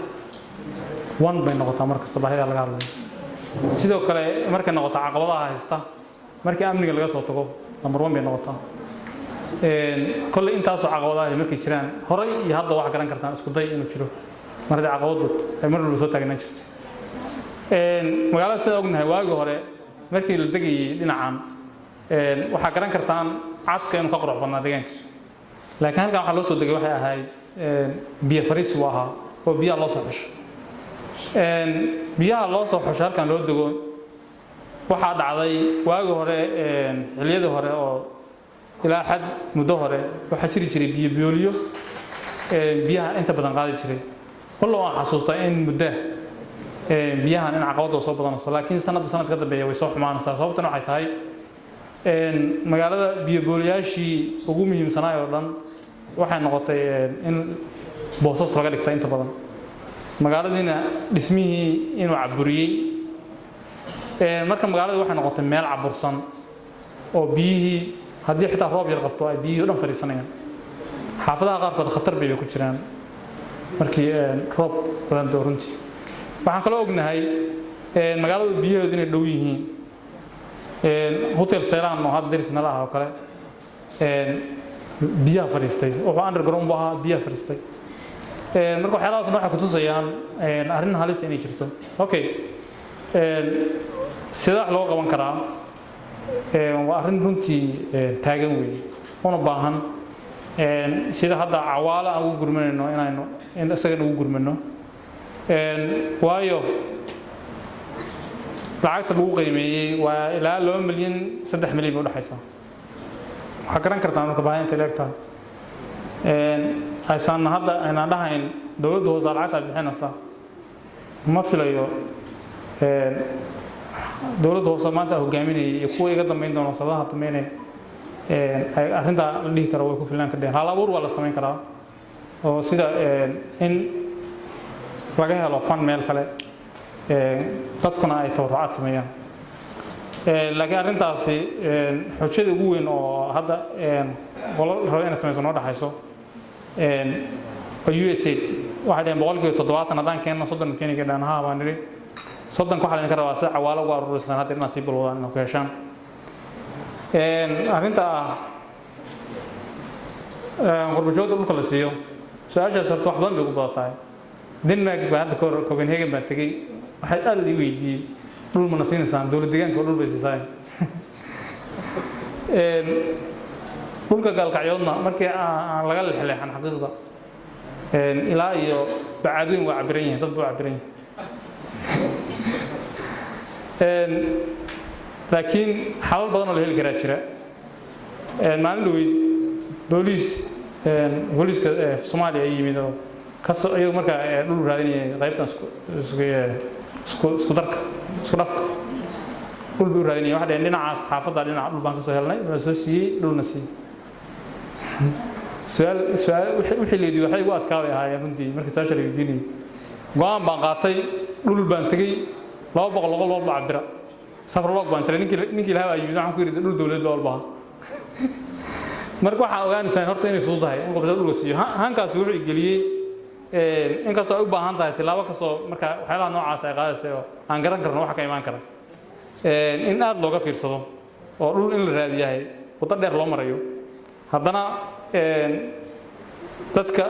one bay noqotaa mar kasta baahiyaha laga hadlayo. Sidoo kale markay noqoto caqabadaha haysta, markii amniga laga soo tago, number one bay noqotaa. Kolley intaasoo caqabadaha markay jiraan horay iyo hadda, waxaa garan kartaan isku day inuu jiro mar haddii caqabadu ay mar walba soo taagnaan jirto magaalada. Sidaa ognahay, waagii hore markii la degayay dhinacan, waxaa garan kartaan caska inuu ka qurux badnaa deegaankiisu, laakiin halkan waxaa loo soo degay waxay ahayd biyo fariis buu ahaa oo biyaha loo soo xusho. Biyaha loo soo xusho halkan loo dego. Waxaa dhacday waagii hore, xilliyadii hore oo ilaa xad muddo hore, waxaa jiri jiray biyo booliyo biyaha inta badan qaadi jiray. Wallow aan xasuustaa in muddo biyahan in caqabadda soo badanayso, laakiin sanadba sanad ka dambeeya way soo xumaanaysaa. Sababtana waxay tahay magaalada biyobooliyaashii ugu muhiimsanaay oo dhan waxay noqotay in boosas laga dhigta inta badan, magaaladiina dhismihii inuu caburiyey. Marka magaalada waxay noqotay meel cabursan oo biyihii haddii xitaa roob yar qabto ay biyihii o dhan fadhiisanayaan. Xaafadaha qaarkood khatar bay ku jiraan markii roob badan doo. Runtii waxaan kaloo ognahay magaaladu biyahoodu inay dhow yihiin. Hotel Seelaan oo hadda deris nala ah oo kale biyaha fadhiistay, wuxuu underground buu ahaa, biyaha fadhiistay. Marka waxyaalahaasna waxay kutusayaan arrin halis inay jirto. Okay, sidee wax loo qaban karaa? Waa arrin runtii taagan weeye, una baahan sida hadda Cawaalo aan ugu gurmanayno inaynu in isagana ugu gurmano, waayo lacagta lagu qiimeeyey waa ilaa 2 milyan, 3 milyan bay udhexaysaa. Waxaa garan kartaa marka baahi intay leeg tahay. Aysan hadda aynaan dhahayn dowladda hoose lacagtaa bixinaysa. Ma filayo dowladda hoose maanta hogaaminayay iyo kuwa iga dambeyn doona sanadaha dambeynaya ay arrintaa la dhihi karo way ku filnaan kardheen. Hal abuur waa la samayn karaa oo sida in laga helo fund meel kale, dadkuna ay tabarucaad sameeyaan. Laakiin arrintaasi xujada ugu weyn oo hadda qolo rabo inay samayso noo dhexayso USAID waxay dhaheen 70% haddaan keenno, 30 keeni kadhaan. Haa baan nidhi, 30-ka waxaa laydinka rabaa sida Cawaalo ugu aruurisaan hadda inaad sii bilowdaan inaad ku heshaan. Arrinta ah qurbajoogta dhulka la siiyo, su-aashaas horta wax badan bay ugu badan tahay. Denmark baa hadda kahor, Copenhagen baan tegey, waxay aad ii weydiiyey dhul mana siinaysaan dowlad deegaanka, dhul bay siisaay. Dhulka Gaalkacyoodna markii aan laga lexleexan xaqiiqda ilaa iyo Bacaadweyn waa cabiran yihin, dad buu cabiran yahay, laakiin xalal badan oo la heli karaa jira. Maalin dhaweyd booliiska Soomaaliya ay yimid oo kasoo iyagu markaa dhul raadinayay qaybtan isku darka, isku dhafka dhul bay u raadinayay. Waxay dhaheen dhinacaas xaafadda dhinaca dhul baan ka soo helnay, waa soo siiyey, dhulna siiyey. Su-aal su-aal wixii la weydiiyey waxay igu adkaabay ahaayeen runtii. Markii su-aasha la weydiinayay, go-aan baan qaatay, dhul baan tegey, 200 qol walba cabira, safarloog baan jiray. Ninkii lahaa baa yimid, waxaan ku yidhi dhul dowladeed baa walba. Marka waxaa ogaanaysaa horta inay fududahay in qurbajoog dhul la siiyo. Hankaasi wuxuu igeliyey, inkastoo ay u baahan tahay tilaabo kastoo marka waxyaalaha noocaas ay qaadaysa oo aan garan karno waxa ka imaan kara, in aad looga fiirsado oo dhul in la raadiyahay waddo dheer loo marayo, haddana dadka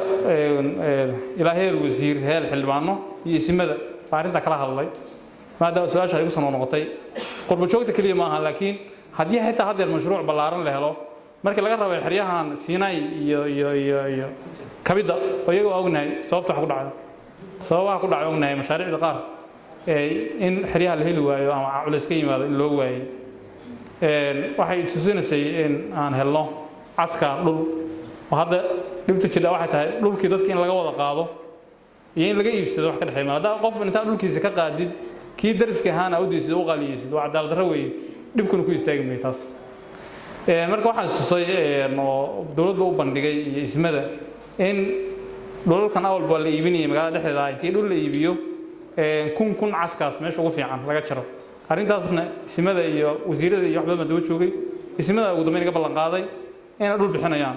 ilaa heer wasiir, heer xildhibaano iyo isimada baa arrintaa kala hadlay, maadaama su-aasha ay igu soo noqotay. Qurbajoogta keliya ma aha, laakiin haddii xitaa haddeer mashruuc ballaaran la helo, markii laga rabay xeryahan Siinay iyo Kabidda oo iyaga waa ognahay sababta wax ku dhacday, sababaha ku dhacay ognahay, mashaariicda qaar in xeryaha la heli waayo ama culays ka yimaado in loo waayey, waxay tusinaysay in aan helno caska dhul. Oo hadda dhibta jidha waxay tahay dhulkii dadka in laga wada qaado iyo in laga iibsado wax ka dhexeeya. Haddaa qof intaa dhulkiisa ka qaadid, kii dariska ahaana u daysid, u qaliyeysid, waa cadaalad darro weeye, dhibkuna ku istaagi mayo taas. Marka waxaan istusay oo dowladda u bandhigay iyo ismada in dhulalkan awalba waa la iibinayay magaalada dhexdeeda ah, intii dhul la iibiyo kun kun caskaas meesha ugu fiican laga jaro. Arrintaasna isimada iyo wasiirada iyo wax badan baa daba joogay. Isimada ugu dambeyn iga ballan qaaday inay dhul bixinayaan.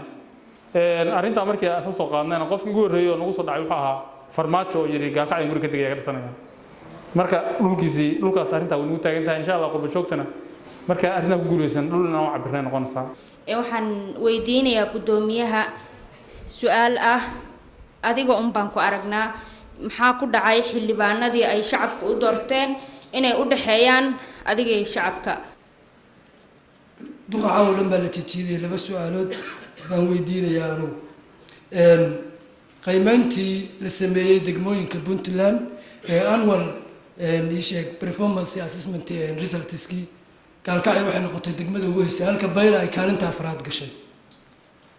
Arrintaa markii aan isla soo qaadnayna, qofkii ugu horreeyey oo nagu soo dhacay wuxuu ahaa Farmaajo, oo yidhi Gaalkacyan guri ka degaya ka dhisanaya. Marka dhulkiisii, dhulkaas arrintaa way nagu taagan tahay. Insha Allah qurba joogtana marka arrintaa ku guuleysan, dhul inaan u cabirnay noqonaysaa. Waxaan weydiinayaa guddoomiyaha su-aal ah: adiga un baan ku aragnaa, maxaa ku dhacay xildhibaanadii ay shacabka u doorteen inay u dhexeeyaan adiga iyo shacabka? Duqa caawo dhan baa la jijiidayay. Laba su-aalood baan weydiinayaa anigu. Qiimeyntii la sameeyey degmooyinka Puntland ee annual isheeg performance assessment resultskii, Gaalkacyo waxay noqotay degmada ugu heysay, halka Bayla ay kaalinta afraad gashay.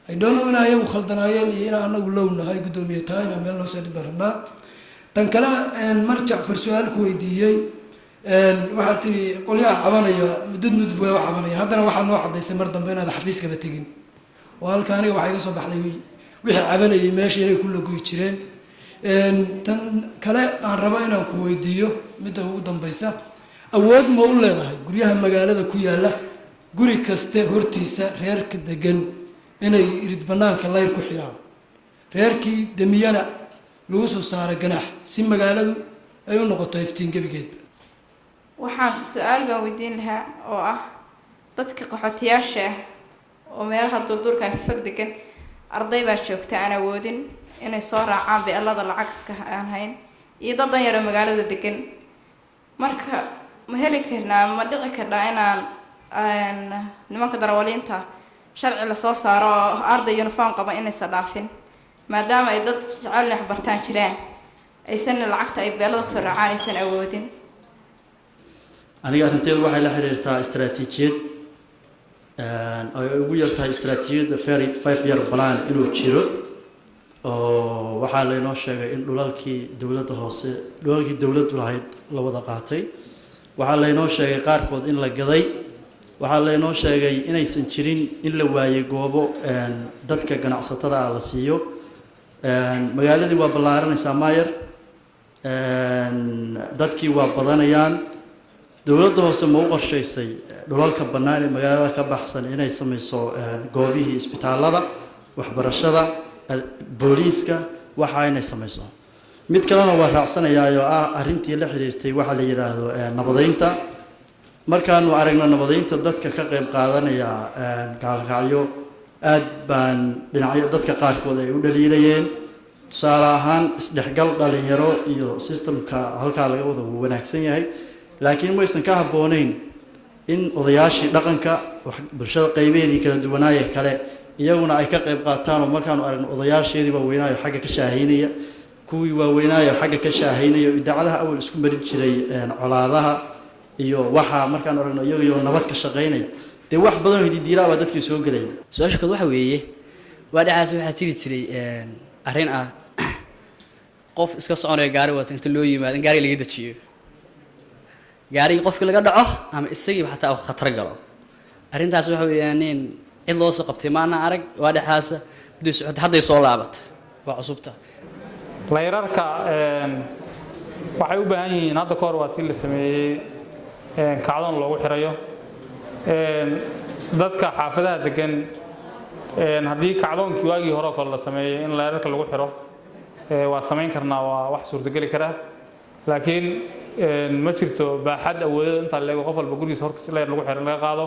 I don't know inaa iyagu khaldanaayeen iyo inaa anagu low nahay. Guddoomiye, tahay inaa meel noo soo dhib baan rabnaa. Tan kale, mar Jacfar su-aal ku weydiiyey, waxaad tiri qolyaha cabanaya mudad mudug way u cabanaya. Haddana waxaa noo caddaysay mar dambe inaad xafiiskaba tegin, oo halka aniga waxaa iga soo baxday wixii cabanayay meesha inay ku lagoy jireen. Tan kale aan rabo inaan ku weydiiyo, midda ugu dambaysa: awood ma u leedahay guryaha magaalada ku yaalla guri kaste hortiisa reerka degan inay irid banaanka layr ku xiraan, reerkii demiyana lagu soo saaro ganaax, si magaaladu ay u noqoto iftiin gebigeedba? Waxaan su-aal baan weydiin lahaa oo ah dadka qaxootiyaasha ah oo meelaha duurduurka fog degan, arday baa joogta aan awoodin inay soo raacaan beelada, lacag iska aan hayn, iyo dad dan yaroo magaalada degan. Marka ma heli karnaa, ma dhici karnaa inaan nimanka darawaliinta sharci lasoo saaro oo arday uniform qaba inaysan dhaafin, maadaama ay dad jecel inay waxbartaan jiraan, aysanna lacagta ay beelada kusoo raacaan aysan awoodin? Aniga arrinteedu waxay la xiriirtaa istaraatiijiyad ay ugu yar tahay istaraatiijiyadda very 5 year plan inuu jiro, oo waxaa laynoo sheegay in dhulalkii dowladda hoose, dhulalkii dowladdu lahayd la wada qaatay. Waxaa laynoo sheegay qaarkood in la gaday. Waxaa laynoo sheegay inaysan jirin, in la waayey goobo dadka ganacsatada ah la siiyo. Magaaladii waa ballaaranaysaa, maayar, dadkii waa badanayaan. Dowladda hoose ma u qorshaysay dhulalka bannaan ee magaalada ka baxsan inay sameyso goobihii isbitaalada, waxbarashada, booliiska, waxa inay sameyso? Mid kalena waa raacsanayaa oo ah arrintii la xiriirtay waxaa la yidhaahdo nabadeynta. Markaanu aragno nabadeynta dadka ka qeyb qaadanaya Gaalkacyo, aad baan dhinacyo dadka qaarkood ay u dhaliilayeen. Tusaale ahaan, isdhexgal dhalinyaro iyo systemka halkaa laga wada wuu wanaagsan yahay, laakiin maysan ka habbooneyn in odayaashii dhaqanka, bulshada qeybaheedii kala duwanaaye kale, iyaguna ay ka qeyb qaataan? Oo markaanu aragno odayaasheedii waaweynaayo xagga ka shaahaynaya, kuwii waaweynaayo xagga ka shaahaynaya oo idaacadaha awal isku marin jiray colaadaha iyo waxaa, markaanu aragno iyagayoo nabad ka shaqaynaya, dee wax badanoo hididiilaa baa dadkii soo gelaya. Su-aasha kood waxa weeye, waa dhexaas waxaa jiri jiray arrin ah qof iska soconaya, gaari wata, inta loo yimaado in gaariga laga dejiyo, gaarigii qofkii laga dhaco ama isagiiba xataa uu khatar galo. Arrintaas waxa weeyaan in cid loo soo qabtay maana arag. Waa dhexaasa mudday socotay, hadday soo laabatay, waa cusubta. Layrarka waxay u baahan yihiin, hadda ka hor waa tii la sameeyey kacdoon loogu xirayo dadka xaafadaha degan. Haddii kacdoonkii waagii hore oo kale la sameeyey in layrarka lagu xiro, waa samayn karnaa, waa wax suurtogeli kara, laakiin ma jirto baaxad awoodada intaa leego qof walba gurigiisa horkiisa layr lagu xiro in laga qaado.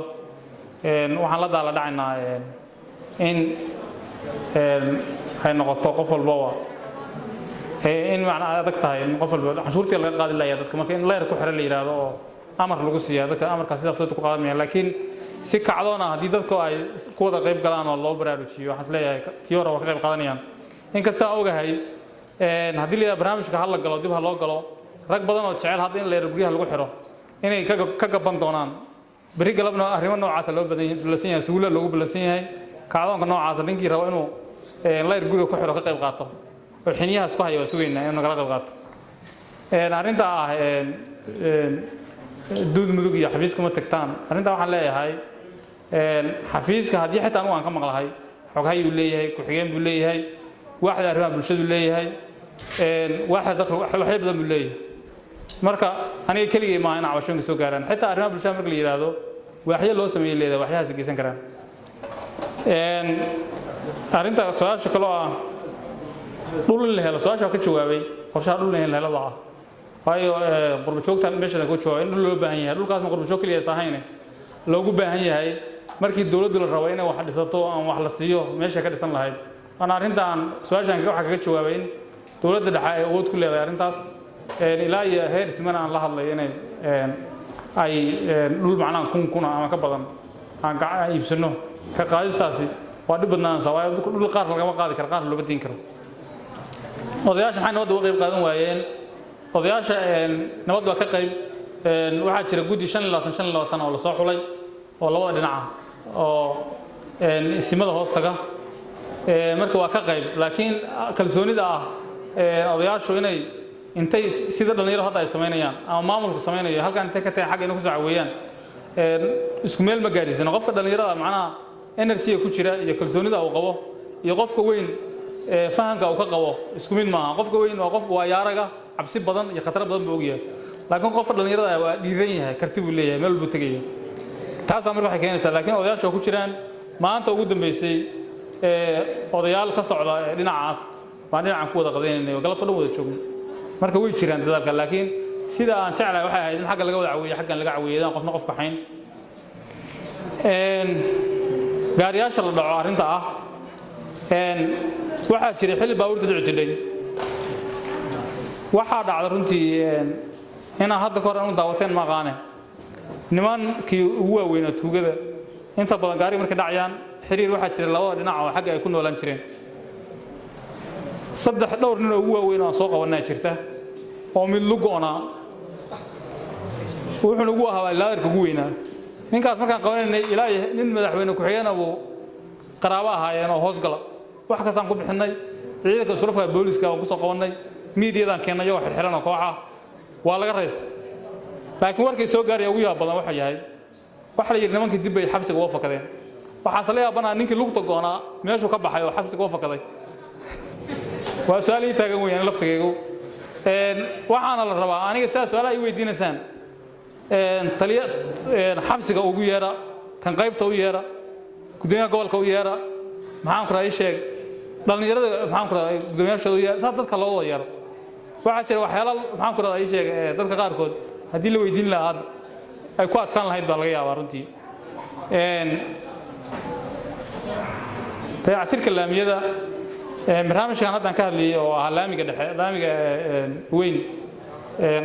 Waxaan la daala dhacaynaa in ay noqoto qof walbaba in macnaa adag tahay in qof walba canshuurtii laga qaadi layaa dadka. Marka in layr ku xiro la yidhaahdo oo amar lagu siiya dadka, amarkaas sidaa fudud ku qaadanaya, laakiin si kacdoon ah haddii dadku ay ku wada qayb galaan oo loo baraarujiyo, waxaan is leeyahay tii hore waa ka qayb qaadanayaan. Inkastoo aan ogahay haddii la yidhahdo barnaamijka ha la galo, dib ha loo galo, rag badan oo jecel hadda in layr guryaha lagu xiro inay ka gaban doonaan. Berri galabna arrimo noocaasa loo balansan yahay, suguula loogu balansan yahay kacdoonka noocaasa. Ninkii rabo inuu layr guriga ku xiro ka qayb qaato oo xiniyahaas ku haya, waa sugaynaa inuu nagala qayb qaato. Arrinta ah duud Mudug iyo xafiiska ma tagtaan, arrinta waxaan leeyahay xafiiska haddii xitaa anugu aan ka maqlahay, xoghay uu leeyahay, ku-xigeen buu leeyahay, waaxda arrimaha bulshadu leeyahay, waaxda dakhli, waxyo badan buu leeyahay. Marka aniga keligay maaha in cabashooyinka soo gaaraan. Xitaa arrimaha bulshada marka la yidhaahdo, waaxyo loo sameeyey leedahay, waxyahaas geysan karaan. Arrinta su-aasha kaloo ah dhul in la helo, su-aasha waa ka jawaabay, qorshaha dhul in la helada ah, waayo qurbo joogta meesha ku jawaabay in dhul loo baahan yahay. Dhulkaasna qurbo joog keliya ahayne loogu baahan yahay markii dowladdu la rabo inay wax dhisato ama wax la siiyo meesha ka dhisan lahayd. Waana arrintaan su-aashan waxaa kaga jawaabay in dowladda dhexe ay awood ku leedahay arrintaas, ilaa iyo heer ismana aan la hadlay inay ay dhul macnaha kun kuna ama ka badan aan iibsano. Ka qaadistaasi waa dhib badnaanaysa, waayo dhul qaar lagama qaadi karo, qaar looma diin karo. Odayaasha maxay nabadda uga qayb qaadan waayeen? Odayaasha nabad baa ka qayb. Waxaa jira guddi 25 25 oo lasoo xulay oo labada dhinac ah oo isimada hoos taga. Marka waa ka qayb, laakiin kalsoonida ah odayaashu inay intay sida dhalinyaro hadda ay samaynayaan ama maamulku samaynayo halkan intay ka tahay xagga inay ku soo caweeyaan, isku meel ma gaadhiisano. Qofka dhalinyarada macnaha energy ku jira iyo kalsoonida uu qabo iyo qofka weyn fahamka uu ka qabo isku mid maaha. Qofka weyn waa qof waayaaraga, cabsi badan iyo khatar badan buu ogyahay, laakiin qofka dhalinyarada ah waa dhiiran yahay, karti buu leeyahay, meel buu tegaya. Taasaa marka waxay keenaysaa, laakiin odayaasha oo ku jiraan maanta ugu dambeysay odayaal ka socda ee dhinacaas baan dhinacan ku wada qadaynaynay oo galabta dhan wada joogno. Marka way jiraan dadaalka, laakiin sida aan jeclahay waxay ahayd in xagga laga wada caweeyo, xaggan laga caweeyo, aan qofna qof kaxayn. Gaariyaasha la dhaco arrinta ah, waxaa jiray xilli baabuurta dhici jidhay. Waxaa dhacda runtii inaa hadda ka hor anu daawateen ma aqaane, nimankii ugu waaweynaa tuugada inta badan gaariga markay dhacayaan xiriir waxaa jira labada dhinac oo xagga ay ku noolaan jireen. Saddex dhowr nin oo ugu waaweyn oo aan soo qabanaa jirta oo mid lugoonaa wuxuuna ugu ahaa laadarka ugu weynaa. Ninkaas markaan qabanaynay ilaa iyo nin madaxweyne ku-xigeenna buu qaraabo ahaayeen oo hoos gala. Wax kastaan ku bixinnay, ciidanka isku booliska waan kusoo qabannay, miidiyadaan keennay iyagoo xirxiran oo koox ah, waa laga raystay. Laakiin warkay soo gaaraya ugu yaab badan waxa yahay, waxa la yidhi nimankii dib bay xabsiga uga fakadeen. Waxaase la yaabanaa ninkii lugta goonaa meeshuu ka baxay oo xabsiga uga fakaday. Waa su-aal ii taagan weeyaan laftigaygu. Waxaana la rabaa aniga sidaa su-aalaha ii weydiinaysaan, taliya xabsiga ugu yeera, kan qaybta u yeera, gudoomiyaha gobolka u yeera, maxaan ku rahaa ii sheeg dhallinyarada, maxaan ku rahaa gudoomiyaashooda u yeera, saa dadka loo wada yeero. Waxaa jira waxyaala maxaan ku rahaa ii sheeg dadka qaarkood haddii la weydiin lahaa hadda ay ku adkaan lahayd baa laga yaabaa runtii. Dayactirka laamiyada, barnaamijkan haddaan ka hadlayay oo ahaa laamiga dhexe, laamiga weyn,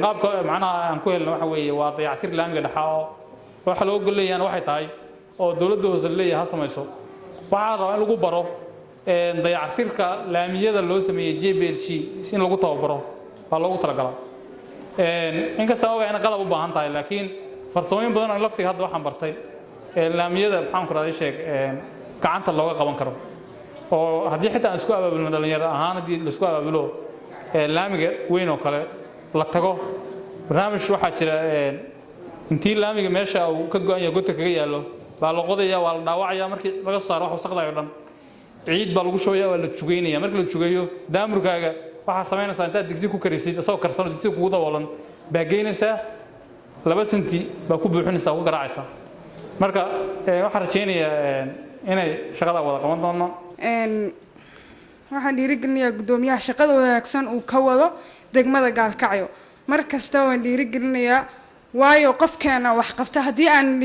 qaabka macnaha aan ku helno waxa weeye waa dayactir laamiga dhexe oo waxa loo gol leeyahana waxay tahay oo dowladda hoose leeyahay ha samayso. Waxaa la rabaa in lagu baro dayactirka laamiyada loo sameeyey JBLG in lagu tababaro baa loogu talagalaa. Inkastaan ogaa inay qalab u baahan tahay, laakiin farsamooyin badan oo laftiga hadda waxaan bartay laamiyada maxaan ku rahday sheeg gacanta looga qaban karo, oo haddii xitaa aan isku abaabulno dhalinyaro ahaan, haddii laisku abaabulo laamiga weyn oo kale la tago, barnaamij waxaa jira intii laamiga meesha uu ka go-an yahay godka kaga yaallo baa la qodaya, waa la dhaawacaya, markii laga saaro wax wasaqdayo dhan ciid baa lagu shubaya, waa la jugeynaya. Markii la jugeeyo daamurkaaga waxaa samaynaysaa intaad digsi ku karisid isagoo karsano digsiga kugu daboolan baa geynaysaa, 2 senti baa ku buuxinaysaa, ku garaacaysaa. Marka waxaan rajaynayaa inay shaqada wada qaban doono. Waxaan dhiirigelinayaa guddoomiyaha shaqada wanaagsan uu ka wado degmada Gaalkacyo. Mar kasta waan dhiirigelinayaa, waayo qofkeena wax qabta haddii aan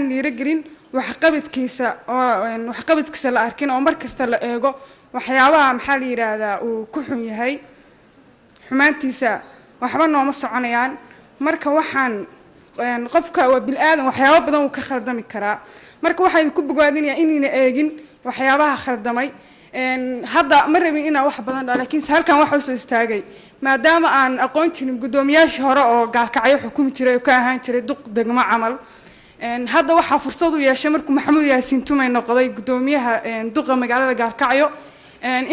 dhiirigelin waxqabadkiisa oo waxqabadkiisa la arkin oo mar kasta la eego waxyaabaha maxaa la yidhaahdaa uu ku xun yahay xumaantiisa, waxba nooma soconayaan. Marka waxaan qofka waa bil-aadan, waxyaabo badan uu ka khaldami karaa. Marka waxaan idinku bogaadinayaa inayna eegin waxyaabaha khaldamay. Hadda ma rabin inaan wax badan dhaa, laakiinse halkan waxa usoo istaagay maadaama aan aqoon jirin guddoomiyaashii hore oo Gaalkacyo xukumi jiray oo ka ahaan jiray duq degmo camal. Hadda waxaa fursad u yeeshay markuu Maxamuud Yaasiin Tumay noqday guddoomiyaha duqa magaalada Gaalkacyo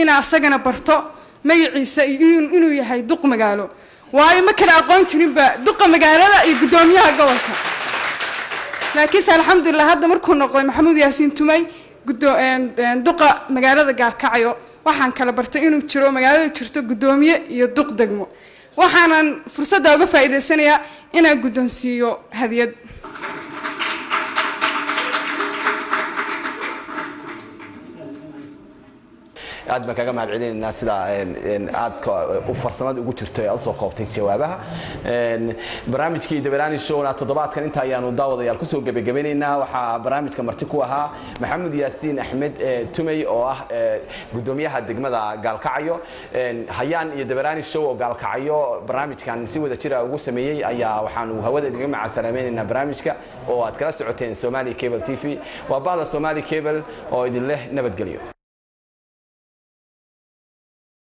inaa asagana barto magaciisa iyo inuu yahay duq magaalo, waayo ma kala aqoon jirinba duqa magaalada iyo guddoomiyaha gobolka. Laakiinse alxamdulilah hadda markuu noqday Maxamuud Yaasiin Tumay duqa magaalada Gaalkacyo, waxaan kala bartay inuu jiro magaalada jirto guddoomiye iyo duq degmo. Waxaanan fursadda uga faa'iidaysanayaa inaan guddoonsiiyo hadiyad. Aad baan kaga mahad celinaynaa sida aadka u farsamada ugu jirto ee aad usoo koobtay jawaabaha. Barnaamijkii Dabaraani Showna toddobaadkan inta ayaanu daawadayaal kusoo gebagabeynaynaa. Waxaa barnaamijka marti ku ahaa Maxamed Yaasiin Axmed Tumey oo ah gudoomiyaha degmada Gaalkacyo. Hayaan iyo Dabaraani Show oo Gaalkacyo barnaamijkan si wada jira ugu sameeyey ayaa waxaanu hawada idinkaga macasalaamaynaynaa. Barnaamijka oo aad kala socoteen Somali Cable TV, waa bahda Somali Cable oo idin leh nabadgelyo.